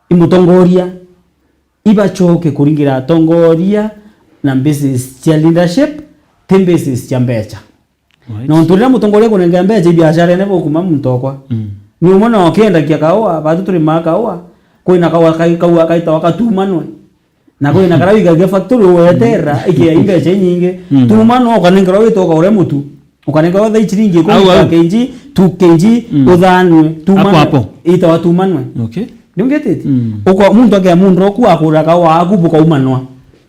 i mutongoria, ibacoke kuringira atongoria na basis cia leadership, ti basis cia mbecha. Right. Nontu riria mutongoria kunengera mbecha ibiacharene bukuma muntu okwa. Mm. Ni umwe na ukiendagia kaua, batu turimaa kaua, kwina kaua kai-, kaua kaitawa katumanwe. Na kwina karia wigagia factory uweterera, ikia mbecha inyingi. Mm. Tumanwe ukanengerwa wita ukaure mutu. Ukanengerwa thaa ciringi ikumi, au, au, ka K G, two K G, mm, uthanwe. Tumanwe. Hapo, hapo. Itawa tumanwe. Okay. Niungetiti? Mm. Uko muntu akia muntu oku akuraga waku bukaumanwa.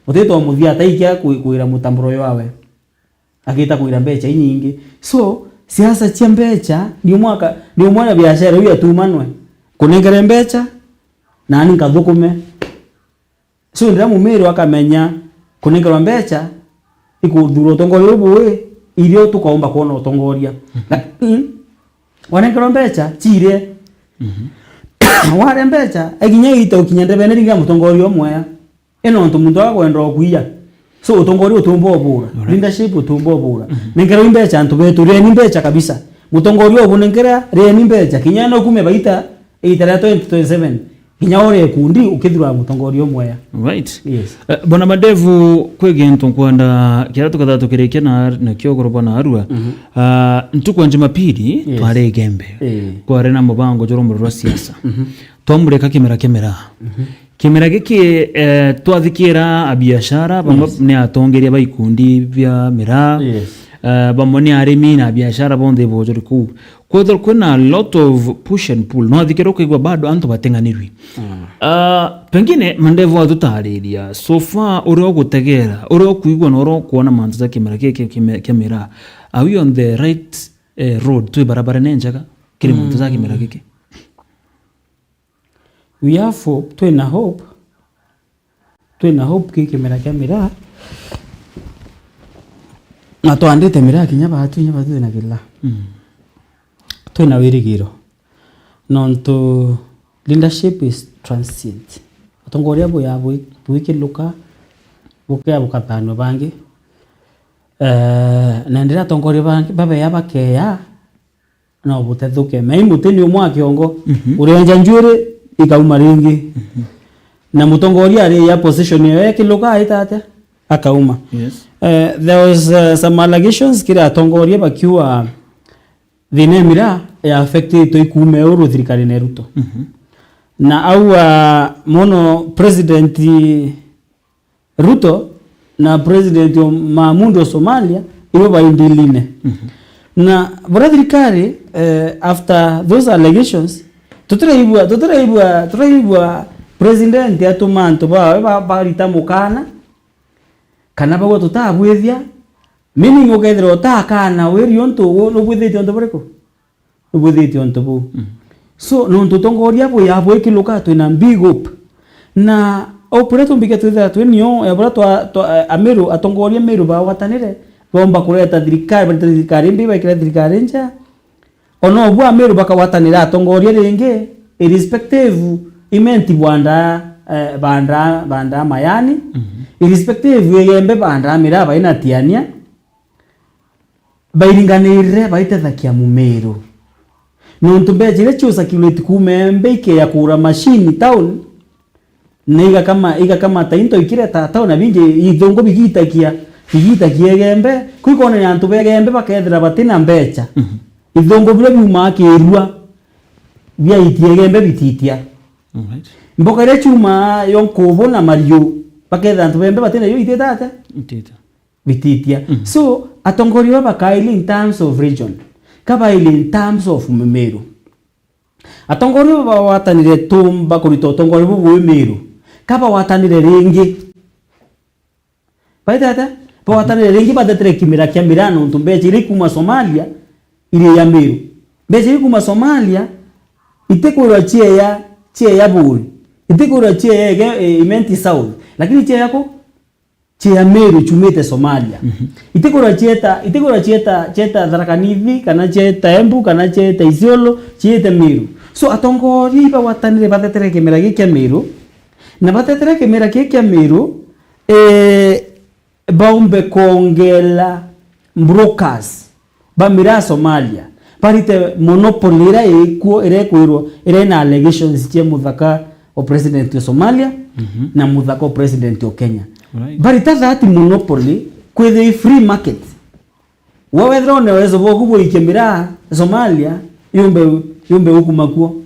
Utitwa muthia ataikia kwi-, kwira mutamburo wawe. Agita kwira mbecha inyingi. So, siasa cia mbecha, ni umwe aka-, ni umwe na biashara iu yatumanwe. Kunengere mbecha, nani nkathukume. So, ndira mumiru akamenya kunengerwa mbecha, ikuthura utongoria ubu wi, irio tukaumba kwona utongoria. Mhm. Na, mm, wanengerwa mbecha, cirie. Mhm. Ware mbecha, eginya ite ukinya ndebene ringi ya mutongoria umwe ya. Ino ntu muntu agakwenda okuiya. So, utongoria utumba ubura. Alright. Leadership utumba ubura. Mhm. Nengerwa mbecha antu betu, rieni mbecha kabisa. Mutongoria ubu nenkera, rieni mbecha. Kinya no kume baita, ita ria twenty twenty-seven. Kinya ore kundi ukithura mutongoria umwe ya. Right. Yes. Eh, Bwana Madevu, kwi gintu nkwenda, kiria tukatha tukirikia na, na kiogoro bwana Arua. Mhm. Ah, ntuku ya Jumapili, yes, twari Igembe. Eh. Kwari na mubango juru mururu wa siasa. Mhm. Twamurika kimera kia miraa. Mhm. Kimera giki, eh, twathikira abiashara, bamwe, yes, ni atongeria ba ikundi bia miraa, yes, eh, bamwe ni arimi na abiashara bonthe ibojori kuu. Kwethirwa kwina a lot of push and pull. Nwathikira ukaigua bado antu bateng'anirwi. Mm. Ah, pengine Mandevu atutariria, so far uria ugutegera, uria ukuigua na uria ukwona mantu ja kimera giki kia, kia, kia miraa, are we on the right, eh, road? Twi barabarene njega kiri mantu ja kimera giki? We have hope, twina hope. Twina hope ki kimera kia miraa. Na twandite miraa kinya batu, kinya batu twina kila. Mm. Twina wirigiro. Nontu leadership is transient. Atongoria buya bwi-, bwikiluka, bukea bukathanua bangi. Eh, na ndira atongoria bangi, babeya bakeya, no butethuke. Mei muti ni umwe wa kiongo. Mhm. Urenja njuiri, ikauma ringi. Mhm. Na mutongoria ari ya position iyo ekiluka aita atia? Akauma. Yes. Eh, there was, eh, some allegations kiri atongoria bakiuga thina ya miraa ya affectitwe ikuuma uru thirikarine ya Ruto. Mhm. Na au, ah, mono President Ruto na President o Mahmoud o Somalia, ibo bai ndiline. Mhm. Na buria thirikari, eh, after those allegations, tutiraigua, tutiraigua, tutiraigua President atuma antu bawe ba-, barita mukana, kana bagwa tutabwithia, meaning ukethira utakana wiri untu u-, nubwithitie untu buriku? Nubwithitie untu buu. Mm. So, nontu utongoria buya bwikiluka, twina big hope. Na hope iria tumbikia twithira twi nio, ya buria twa, twa, eh, Amiru, atongoria Amiru bagwatanire, baumba kureta thirikari, bareta thirikari mbi, baikira thirikari njea. Ona ubu Amiru bakagwatanira atongoria ringi, irrespective imenti bwanda, eh, banda, banda mayani, mhm, irrespective igembe banda miraa baina tiania. Bairinganirire baitethagia Mumiru. Nontu mbecha iria ciusa circulate kuuma Embe ikeya kugura machine town, Na igakama, igakamata into ikireta tau na bingi ithungu bigitakia, bigitakia Igembe, kwikonania antu ba Igembe bakethira batina mbecha. Mhm. Ithungu biria biumaa kirua, biaitia Igembe bititia. Alright. Mboka iria ciumaa yo nkubu na mariu, bakethira antu ba Igembe batina yo itite atia? Itite. Bititia. Mhm. So, atongoria baba bakaili in terms of region, kabaili in terms of Meru. Atongoria baba bagwatanire tumba kurita utongoria bubu wi Meru, kabagwatanire ringi. Baita atia? Bagwatanire ringi, batetere kimera kia miraa, nontu mbecha iria ikuma Somalia iri ya Meru. Mbecha iria ikuma Somalia itikwirwa cieya, cieya Buri. Itikwirwa cieya Ege-, eh, Imenti South. Lakini cieya ku? Cieya Meru ciumite Somalia. Mhm. Itikwirwa cieta, itikwirwa cieta, cieta Tharaka Nithi, kana cieta Embu, kana cieta Isiolo, ciete Meru. So, atongoria ibagwatanire batetere kimera giki kia Meru, na batetere kimera giki kia Meru, eh, baumbe kwongela brokers ba miraa Somalia, barite monopoly iria ikuo, iria ikwirwo, iria ina allegations cia muthaka o president o Somalia, mhm, na muthaka o president o Kenya. Right. Barita that monopoly, kwithirwa i free market. We wethira une uwezo bwaku bwikie miraa Somalia, yumbe, yumbe ukuma kuo.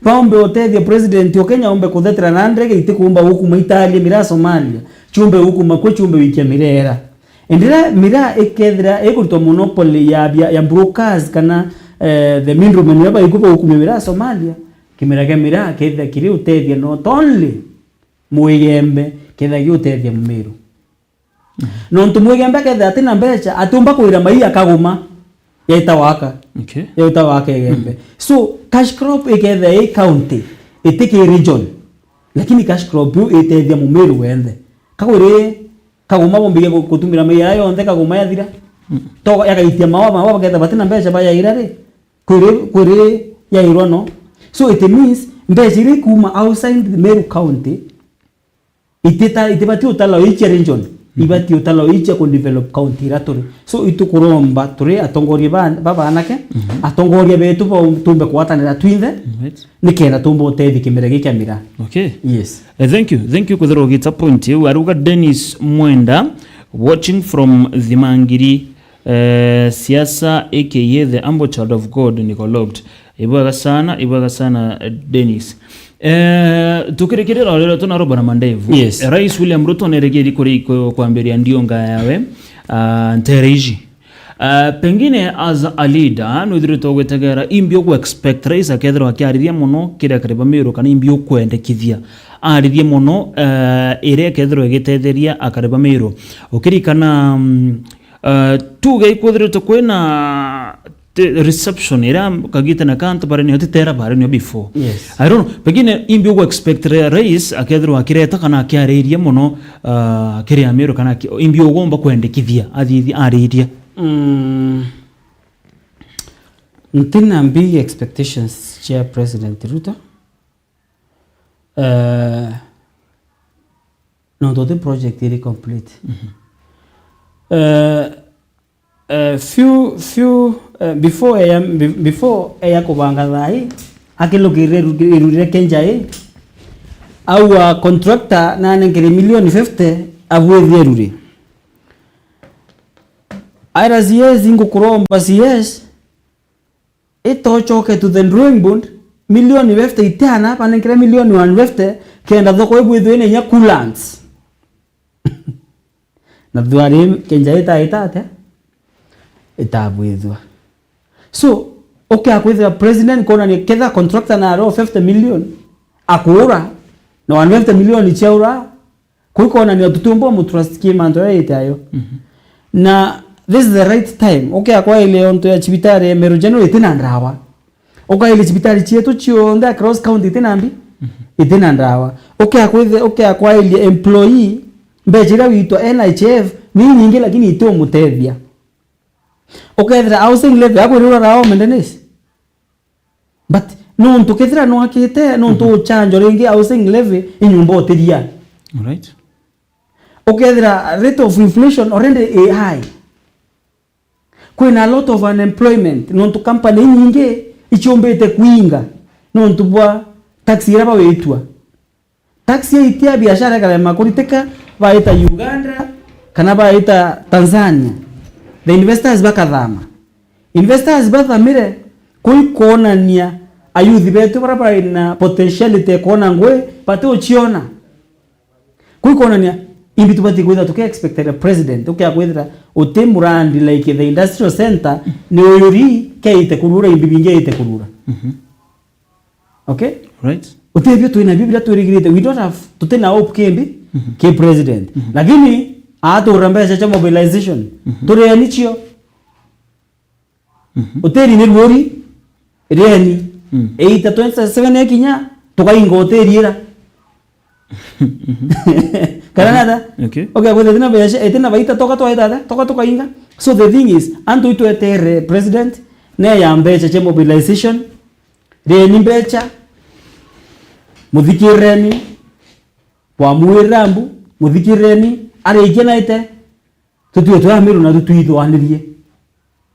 Baumbe utethia president o Kenya, umbe kuthetera na ndege, itikumba gukuma italie miraa Somalia, ciumbe gukuma kuo, ciumbe wikia miraa era. Indi riria miraa ikethira ikuritwa monopoly ya bia, ya brokers kana, eh, the middlemen, baria baiku bagukumia miraa Somalia, kimera kia miraa kethira kiri utethia not only Muigembe, kethira giutethia Mumiru. Nontu Muigembe akethira atina mbecha, atiumba kwira mai akaguma, yeta waka. Okay. Yeta waka Igembe. Mm. So, cash crop ikethira i county, iti ki region. Lakini cash crop iu itethia Mumiru wenthe. Kagwiri kaguma bombire gu-, gutumira mai aya yonthe, kaguma yathira. Mm. To yagaitia mawa, mawa bakethira batina mbecha bayaira ri? Kwiri, kwiri yairwa no. So it means mbecha iria ikuma outside Meru County, itita-, itibati utala o ichia region, mhm, ibati utala o ichia ku develop county iria turi. So, itukuromba turi atongoria ba, ba baanake, mhm, atongoria betu ba tumbe kugwatanira twinthe, right, nikenda tumbe utethia kimera giki kia miraa. Okay. Yes. Eh, thank you. Thank you kwithirwa ugita point iu. Aruga Dennis Mwenda, watching from Thimangiri, eh, siasa aka the humble child of God, niko locked. Ibwega sana, ibwega sana, eh, Dennis. Eh, tukirikirira rero tuna Robo na Mandevu. Yes. Eh, Rais William Ruto neregeria kuri ku-, kwambiria ndiunga yawe, ah, ntere iji. Ah, pengine as a leader, nwithiritwe gwitegera, imbi ugu expect Rais akethirwa akiariria mono kiri akari ba Meru, kana imbi ukwendekithia aririe mono, eh, iria ikethirwa igitetheria akari ba Meru? Ukirikana, mm, Uh, tuge ikwithiritwe kwina te-, reception iria kagite na kantu bari nio titera bari nio before. Yes. I don't know, pengine imbi ugu expect ra-, rais akethirwa akireta kana akiariria mono, uh, kiri Amiru kana aki-, imbi ugomba kwendekithia athithia ariria. Mm. Ntina big expectations cia President Ruto. Eh, nontu ti project iri complete. Mhm. Eh, eh, few, few, eh, before eya, be-, before eya kubanga thaa ii, akilukirire iru-, iru riria Kenjai, aua contractor nanenkere milioni fifty abwithie iru ri. Aira C S, ngukuromba C S, itocoke to the drawing board, milioni fifty itiana, banenkere milioni one fifty, kenda thoko ibwithwe ina inya coolants. Na thwari Kenjai itaita atia? Itabwithwa. So, ukea kwithira president kwonania ketha contractor na aro fifty million, akuura, na one fifty million ciaura, Kuu ikonania tutiumba umutrust ki mantu jaria yite ayo. Mhm. Na this is the right time. Ukea kwailia ontu ya cibitari ya Meru General itina ndawa. Ukailia cibitari cietu cionthe across county itina mbi? Mhm. Itina ndawa. Ukea kwithe-, ukea kwailia employee, mbecha iria witwa N H I F ni nyingi lakini itiumutethia. Ukethira housing levy, akwirira ndawa umendenesi? But nontu kethira nwakite, nontu, mhm, uchanjo ringi housing levy, inyumba utiria. Alright. Ukethira rate of inflation already i high. Kwina a lot of unemployment, nontu company inyingi ichiumbite kuinga, nontu bwa tax iria bawitua. Tax yaitia, biashara ikarema kuritika, baita Uganda, kana baita Tanzania. The investors bakathama. Investors bathamire, kuu ikwonania ayouth betu baria bari na potentiality ya kwona ngui, bati uciona. Kuu ikwonania imbi tubati kwithira tuki expected a president, ukia kwithira uti murandi like the industrial center, ni uyuri keite kurura, imbi bingi eite kurura. Mhm. Okay? Right. Utebio twina bio biria twirigirite. We don't have, tutina hope kimbi, mhm, ki president. Mhm. Lakini atura mbeca cia mobilization. Mhm. Tureni cio. Mhm. Uteri ni ruori, reni. Mm. Eita twenty thirty-seven ekinya, tukainga uteri ira. Kana nata? Okay. Okay, kwithira itina mbeca, itina baita toka twaita ata? Toka tukainga. So the thing is, antu itwetere president, ne ya mbeca cia mobilization, reni mbeca, muthikireni, bwamwirira mbu, muthikireni, arikia naite, tutue twa Meru na tutwithwanirie.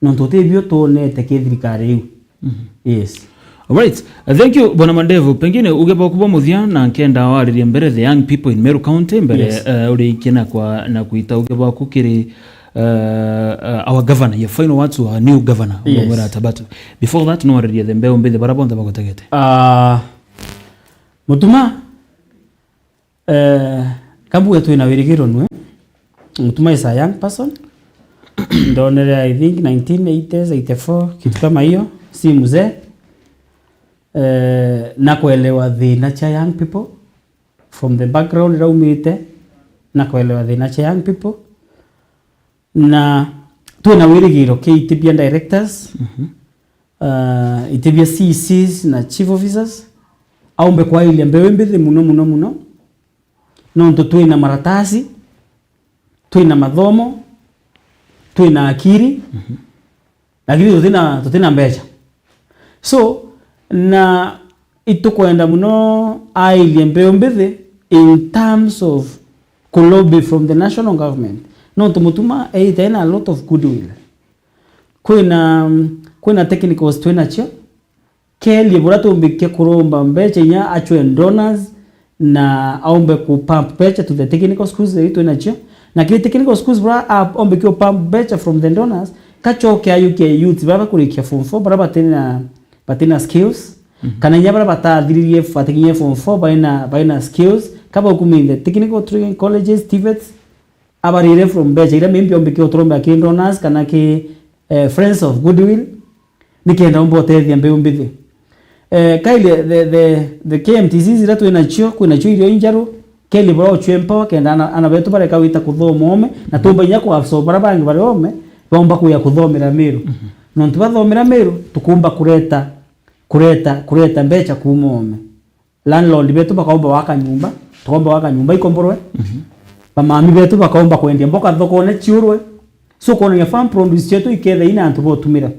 Nontu utibio twonete ki thirikari iu. Mhm. Yes. Alright. Uh, thank you, Bwana Mandevu. Pengine uge bwaku bwa muthia na nkenda waririe mbere the young people in Meru County, mbere, yes, uh, urikie na kwa, na kuita uge bwaku kiri, uh, uh, our governor, your final words to our new governor, yes, Mugwera Tabatu. Before that, no waririe the mbeu mbithi bara bonthe bagutegete. Ah, Mutuma, eh, kambuge twina wirigiro nwe. Mutuma is a young person. Ndonere, I think, nineteen eighties, eighty-four, kitu kama hiyo. Si mzee. Eh, na kuelewa thina cha young people from the background iraumite, na kuelewa thina cha young people. Na twina wirigiro ki iti bia directors, mhm, uh, iti bia C Cs na chief officers, aumbe kwailia mbeu imbithi muno, muno, muno. Nontu twina maratasi, twina mathomo, twina akiri, mhm, lakini tutina, tutina mbeca. So, na itukwenda muno ailie mbeu mbithi in terms of ku lobby from the national government. Nontu Mutuma eite ena a lot of goodwill. Kwina, kwina technicals twinacio, kelie buria tumbikia kuromba mbeca inya actual donors, na aumbe ku pump mbeca to the technical schools iria twinacio. Na kiri technical schools buria a-, aumbikia u pump mbeca from the donors, kachoke ayukie youth baria bakurikia form four, baria batina, batina skills, mhm, kana inya baria batathiririe, batikinyie form four, baina, baina skills, kabaukumia in the technical training colleges, TVETs, abarire from mbeca iria maybe aumbikia uturomba ki donors kana ki, eh, Friends of Goodwill, nikenda umba utethia mbeu mbithi. Eh, kaile the, the, the K M T Cs iria twinacio, kwinacio irio injeru, keli bora ucue empower kenda ana, ana betu bareka gwita kuthoma ome, na tumba inya ku absorb baria bangi bari ome, baumba kuya kuthomera Meru. Mhm. Nontu bathomera Meru, tukumba kureta, kureta, kureta mbeca kuuma ome. Landlord betu bakaumba waka nyumba, tukaumba waka nyumba ikomborwe. Mhm. Bamami betu bakaumba kwendia mboka thokone ciurwe. So, kwonania farm produce cietu iketha ina antu botumira.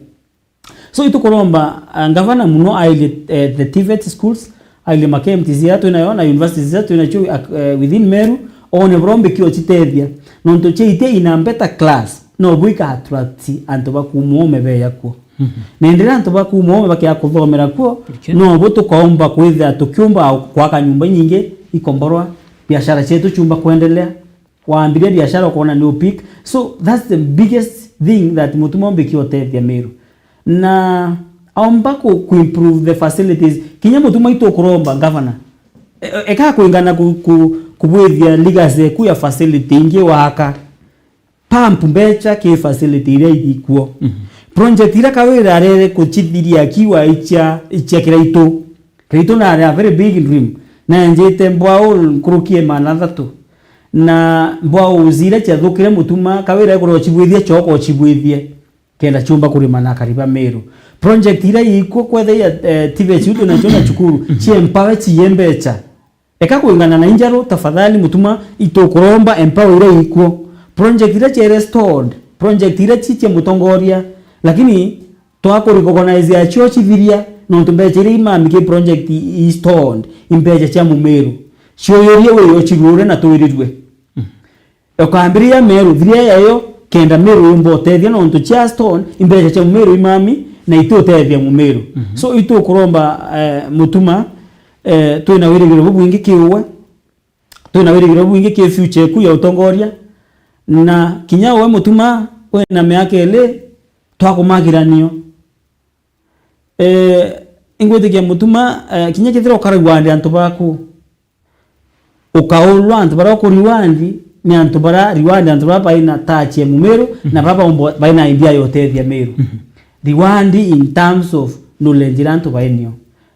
So, itukuromba, uh, ngavana muno ailie, eh, the TVET schools, ailie ma K M T C iria twinayo na universities iria twinacio, uh, within Meru, one buria umbiki ocitethia. Nontu ciaitia in a better class, no bu ika attract antu ba kuuma ome beya kuo. Mhm. Na indi riria antu ba kuuma ome bakea kuthomera kuo, okay, no bu tukaumba kwithira tukiumba kwaka nyumba inyingi ikomborwa, biashara cietu ciumba kwendelea. Waambiria biashara ukoona ni upick. So that's the biggest thing that Mutuma ombiki otethia Meru. Na aumba ku, ku improve the facilities. Kinya Mutuma itu kuromba governor. E, e, eka kwingana ku, ku, kubwithia legacy eku ya facility ingi waka. Pump mbeca ki facility iria ithikuo. Mhm. Project iria Kawira arere kucithiria akiwa icia, icia Kiraitu. Kiraitu na a very big dream. Na enjite mbwau nkuruki ya maana athatu. Na mbwau iria ciathukire Mutuma, Kawira ekurwa ocibwithie, coka ocibwithie. Kenda ciumba kurima na akari ba Meru. Project iria ikuo kwetha ya, eh, TVET iu twinacio na cukuru, mhm, ciempower ciie mbeca. Eka kwingana na injeru, tafadhali Mutuma itukuromba empower iria ikuo. Project iria cie restored, project iria ci cia mutongoria, lakini twaku recognize acio cithiria, nontu mbeca iria imami ki project i, i stored, i mbeca cia Mumeru. Ciujurie wi ucirure na twirirue. Mm. Ukambiriria Meru, thiria yayo, kenda Meru yumba utethia, nontu cia stored, i mbeca cia Mumeru imami, na itiutethia Mumeru. Mhm. So, itukuromba, eh, Mutuma, eh, twina wirigiro bubwingi kiuwe, Twina wirigiro bwingi ki future eku ya utongoria, na kinya we Mutuma wina miaka iri, twakumagira nio. Eh, ingwitikia Mutuma, eh, kinya kethira uka reward antu baku, ukaurwa antu baria uku reward ni antu baria, reward antu baria baina touch ya Mumiru, na baria baumba, baina idea ya utethia Miru. Reward in terms of knowledge iria antu bainio,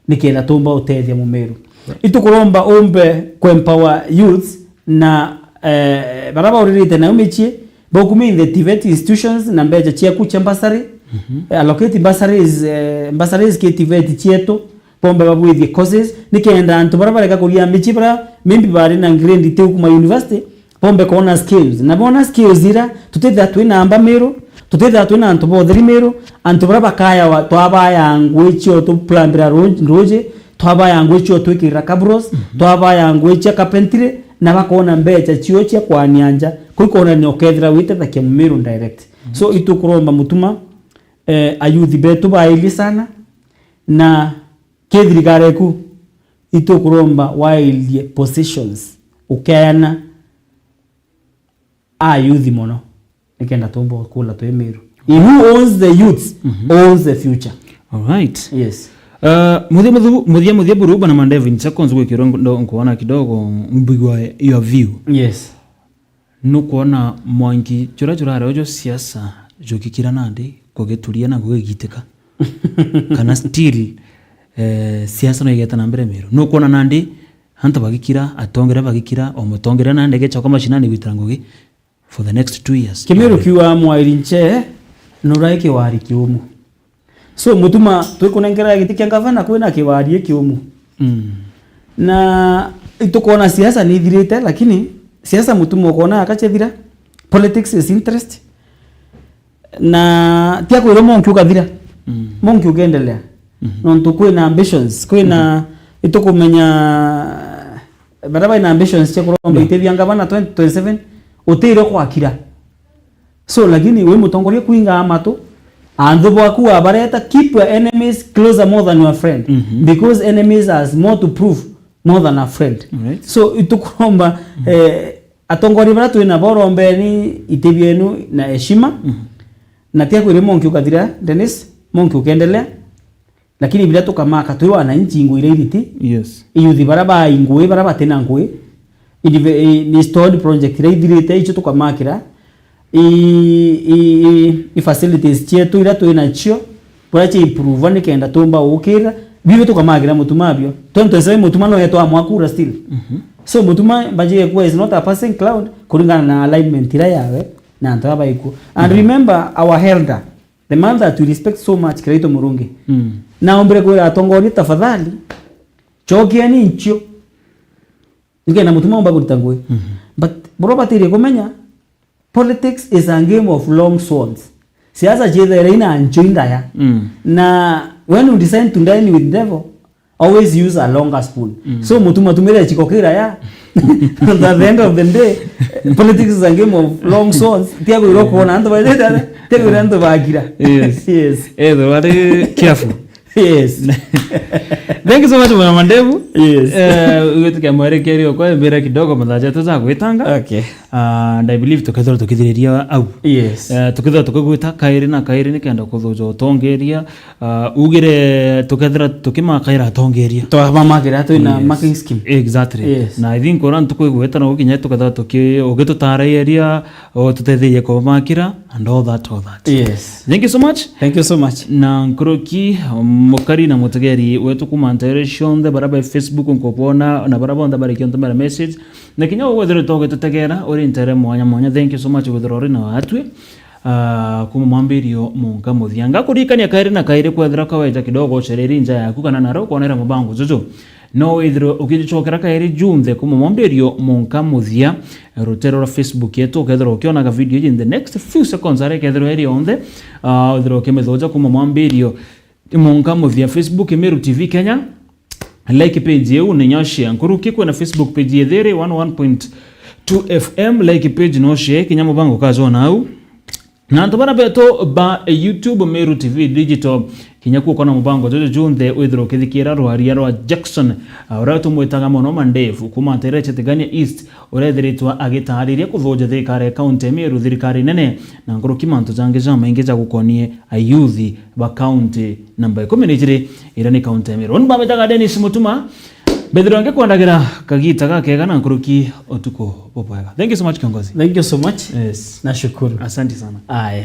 nikenda tumba utethia Mumiru. Itukuromba umbe ku empower youths na, eh, baria bauririte nao micii, baukumia in the TVET institutions na mbeca ciaku cia bursary, eh, allocate bursaries, eh, bursaries ki TVET cietu, bombe babwithie courses, nikenda antu baria bareka kuria micii, baria maybe bari na grade tiu kuma university, bombe kwona skills. Na bona skills ira, tutithia twina amba Miru, tutithia twina antu botheri Miru, antu baria bakaya wa-, twabaya ngui cio tuplambira ru-, nduji, twabaya ngui cio twikirira kabros, twabaya ngui cia carpentry, na bakona mbeca cio cia kwania nja. Kuu ikonania ukethira witethakia Mumiru direct. So, itukuromba Mutuma, eh, ayuthi betu baili sana, na ki thirikari eku, itukuromba wailie positions, ukeana ayuthi mono, nikenda tumba ukula twi Miru. He who owns the youths owns the future. All right. Yes. Uh, muthia, muthu-, muthia, muthia buru bana mandevu in seconds gwikirwa ndo nkuona kidogo mbigwa your view. Yes. Nukwona mwanki juria jurari uju siasa jugikira nandi kugituria na gugigitika? Kana still, eh, siasa no igeta na mbere Miru? Nukwona nandi antu bagikira, atongeria bagikira, o mutongeria nandi agecoka mashinani gwitira ngugi for the next two years? Kimiru kiuga mwairi nche nurai kiwari kiumu. So, Mutuma, twikunengera giti kia ngavana kwina kiwari kiumu. Mm. Na itukwona siasa ni ithirite, lakini siasa Mutuma ukona akachethira. Politics is interest. Na tia kwirwo monki ukathira. Mm. Monki ukendelea. Mhm. Nontu kwina ambitions, kwina itukumenya baria baina ambitions cia kuromba iti bia ngavana twenty twenty-seven, utire kwakira. So, lakini wi mutongoria kwinga matu, anthu bwaku wabareta, keep your enemies closer more than your friend. Mhm. Because enemies has more to prove more than a friend. Alright. So, itukuromba, eh, atongoria baria twina bo, rombeni iti bienu na heshima. Mhm. Na tia kwiri monki ukathira, Dennis, monki ukendelea. Lakini biria tukamaka twi wananchi ngui iria iriti, yes, iyuthi baria bai ngui, baria batina ngui, indivi-, i, ni stored project iria ithirite, icio tukamakira, i, i, i, i facilities cietu iria twi nacio, buria cia improve nikenda tumba gukira, bibi tukamakira Mutuma bio. Twenty twenty-seven Mutuma no etwa mwakura still. Mhm. So Mutuma mbaji yekwa is not a passing cloud, kuringana na alignment iria yawe na antu aba baikwo. And mhm, remember our elder, the man that we respect so much, Kiraitu Murungi. Mm. Na ombire kwira atongoria, tafadhali, cokieni ncio. Nikenda Mutuma omba kurita ngui. Mhm. But bro, batirie kumenya, politics is a game of long swords. Siasa ciethere ina ncio indaya. Mm. Na when you decide to dine with devil, always use a longer spoon. Mm. So, Mutuma tumire chiko kiraya. At the end of the day, politics is a game of long swords. Tia kwirwo kuona antu baitete, tia kwirwo antu bagira. Yes. Yes. Eh, though, very careful. Yes. Thank you so much, Bwana Mandevu. Yes. Eh, ugitukia mwerekerio kwa mbere kidogo, mathaa jatu ja gwitanga. Okay. Ah, and I believe tukethirwa tukithiriria au. Yes. Eh, tukethirwa tukigwita kairi na kairi nikenda kuthuja utongeria. Ah, ugire tukethira tukimakaira atongeria. Twamamagira twina, yes, marking scheme. Exactly. Yes. Na I think ora ntuku igweta no gukinya tukethira tuki-, ugitutarairia, o tutetherie kumakira and all that, all that. Yes. Thank you so much. Thank you so much. Na nkuruki, mukari na mutegeri wetu kuma ntere cionthe, baria bai Facebook nkubona, na baria bonthe bari kiontumira message. Na kinya ugwethirwa tugitutegera, uri ntere mwanya mwanya. Thank you so much gwithirwa uri na atwi. Ah, kuma mwambirio munka muthia. Ngakuririkania kairi na kairi kwethira kaweja kidogo ucereri nja yaku kana naro kwonera mubango juju. No withirwe ukijicokera kairi junthe kuma mwambirio munka muthia. Rutero rwa Facebook yetu ukethirwa ukionaga video in the next few seconds, ara ikethirwa iri yonthe. Ah, withirwa ukimithuja kuma mwambirio munka muthia. Facebook Meru T V Kenya. Like page iu ni nyoshia. Nkuruki kwina Facebook page yethiri one one point two F M. Like page noshie, kinya mubango ukajona au. Na antu bara betu ba YouTube Meru T V Digital, kinya kuukona mubango juju junthe withirwa ukithikira rwaria rwa Jackson, ah, uria tumwitaga mono Mandevu, kuuma Nteere Chetegania East, uria ethiritwe agitaariria kuthuja thirikari ya kaunti ya Meru, thirikari nene, na nkuruki mantu jangi jamaingi ja gukonie ayuthi ba kaunti namba ikumi na ijiri, iria ni kaunti ya Meru. Uni bamwitaga Dennis Mutuma, mbethirwa ngikwendagira kagita gakega na nkuruki utuku bubwega. Thank you so much, kiongozi. Thank you so much. Yes. Nashukuru. Asante sana. Aya.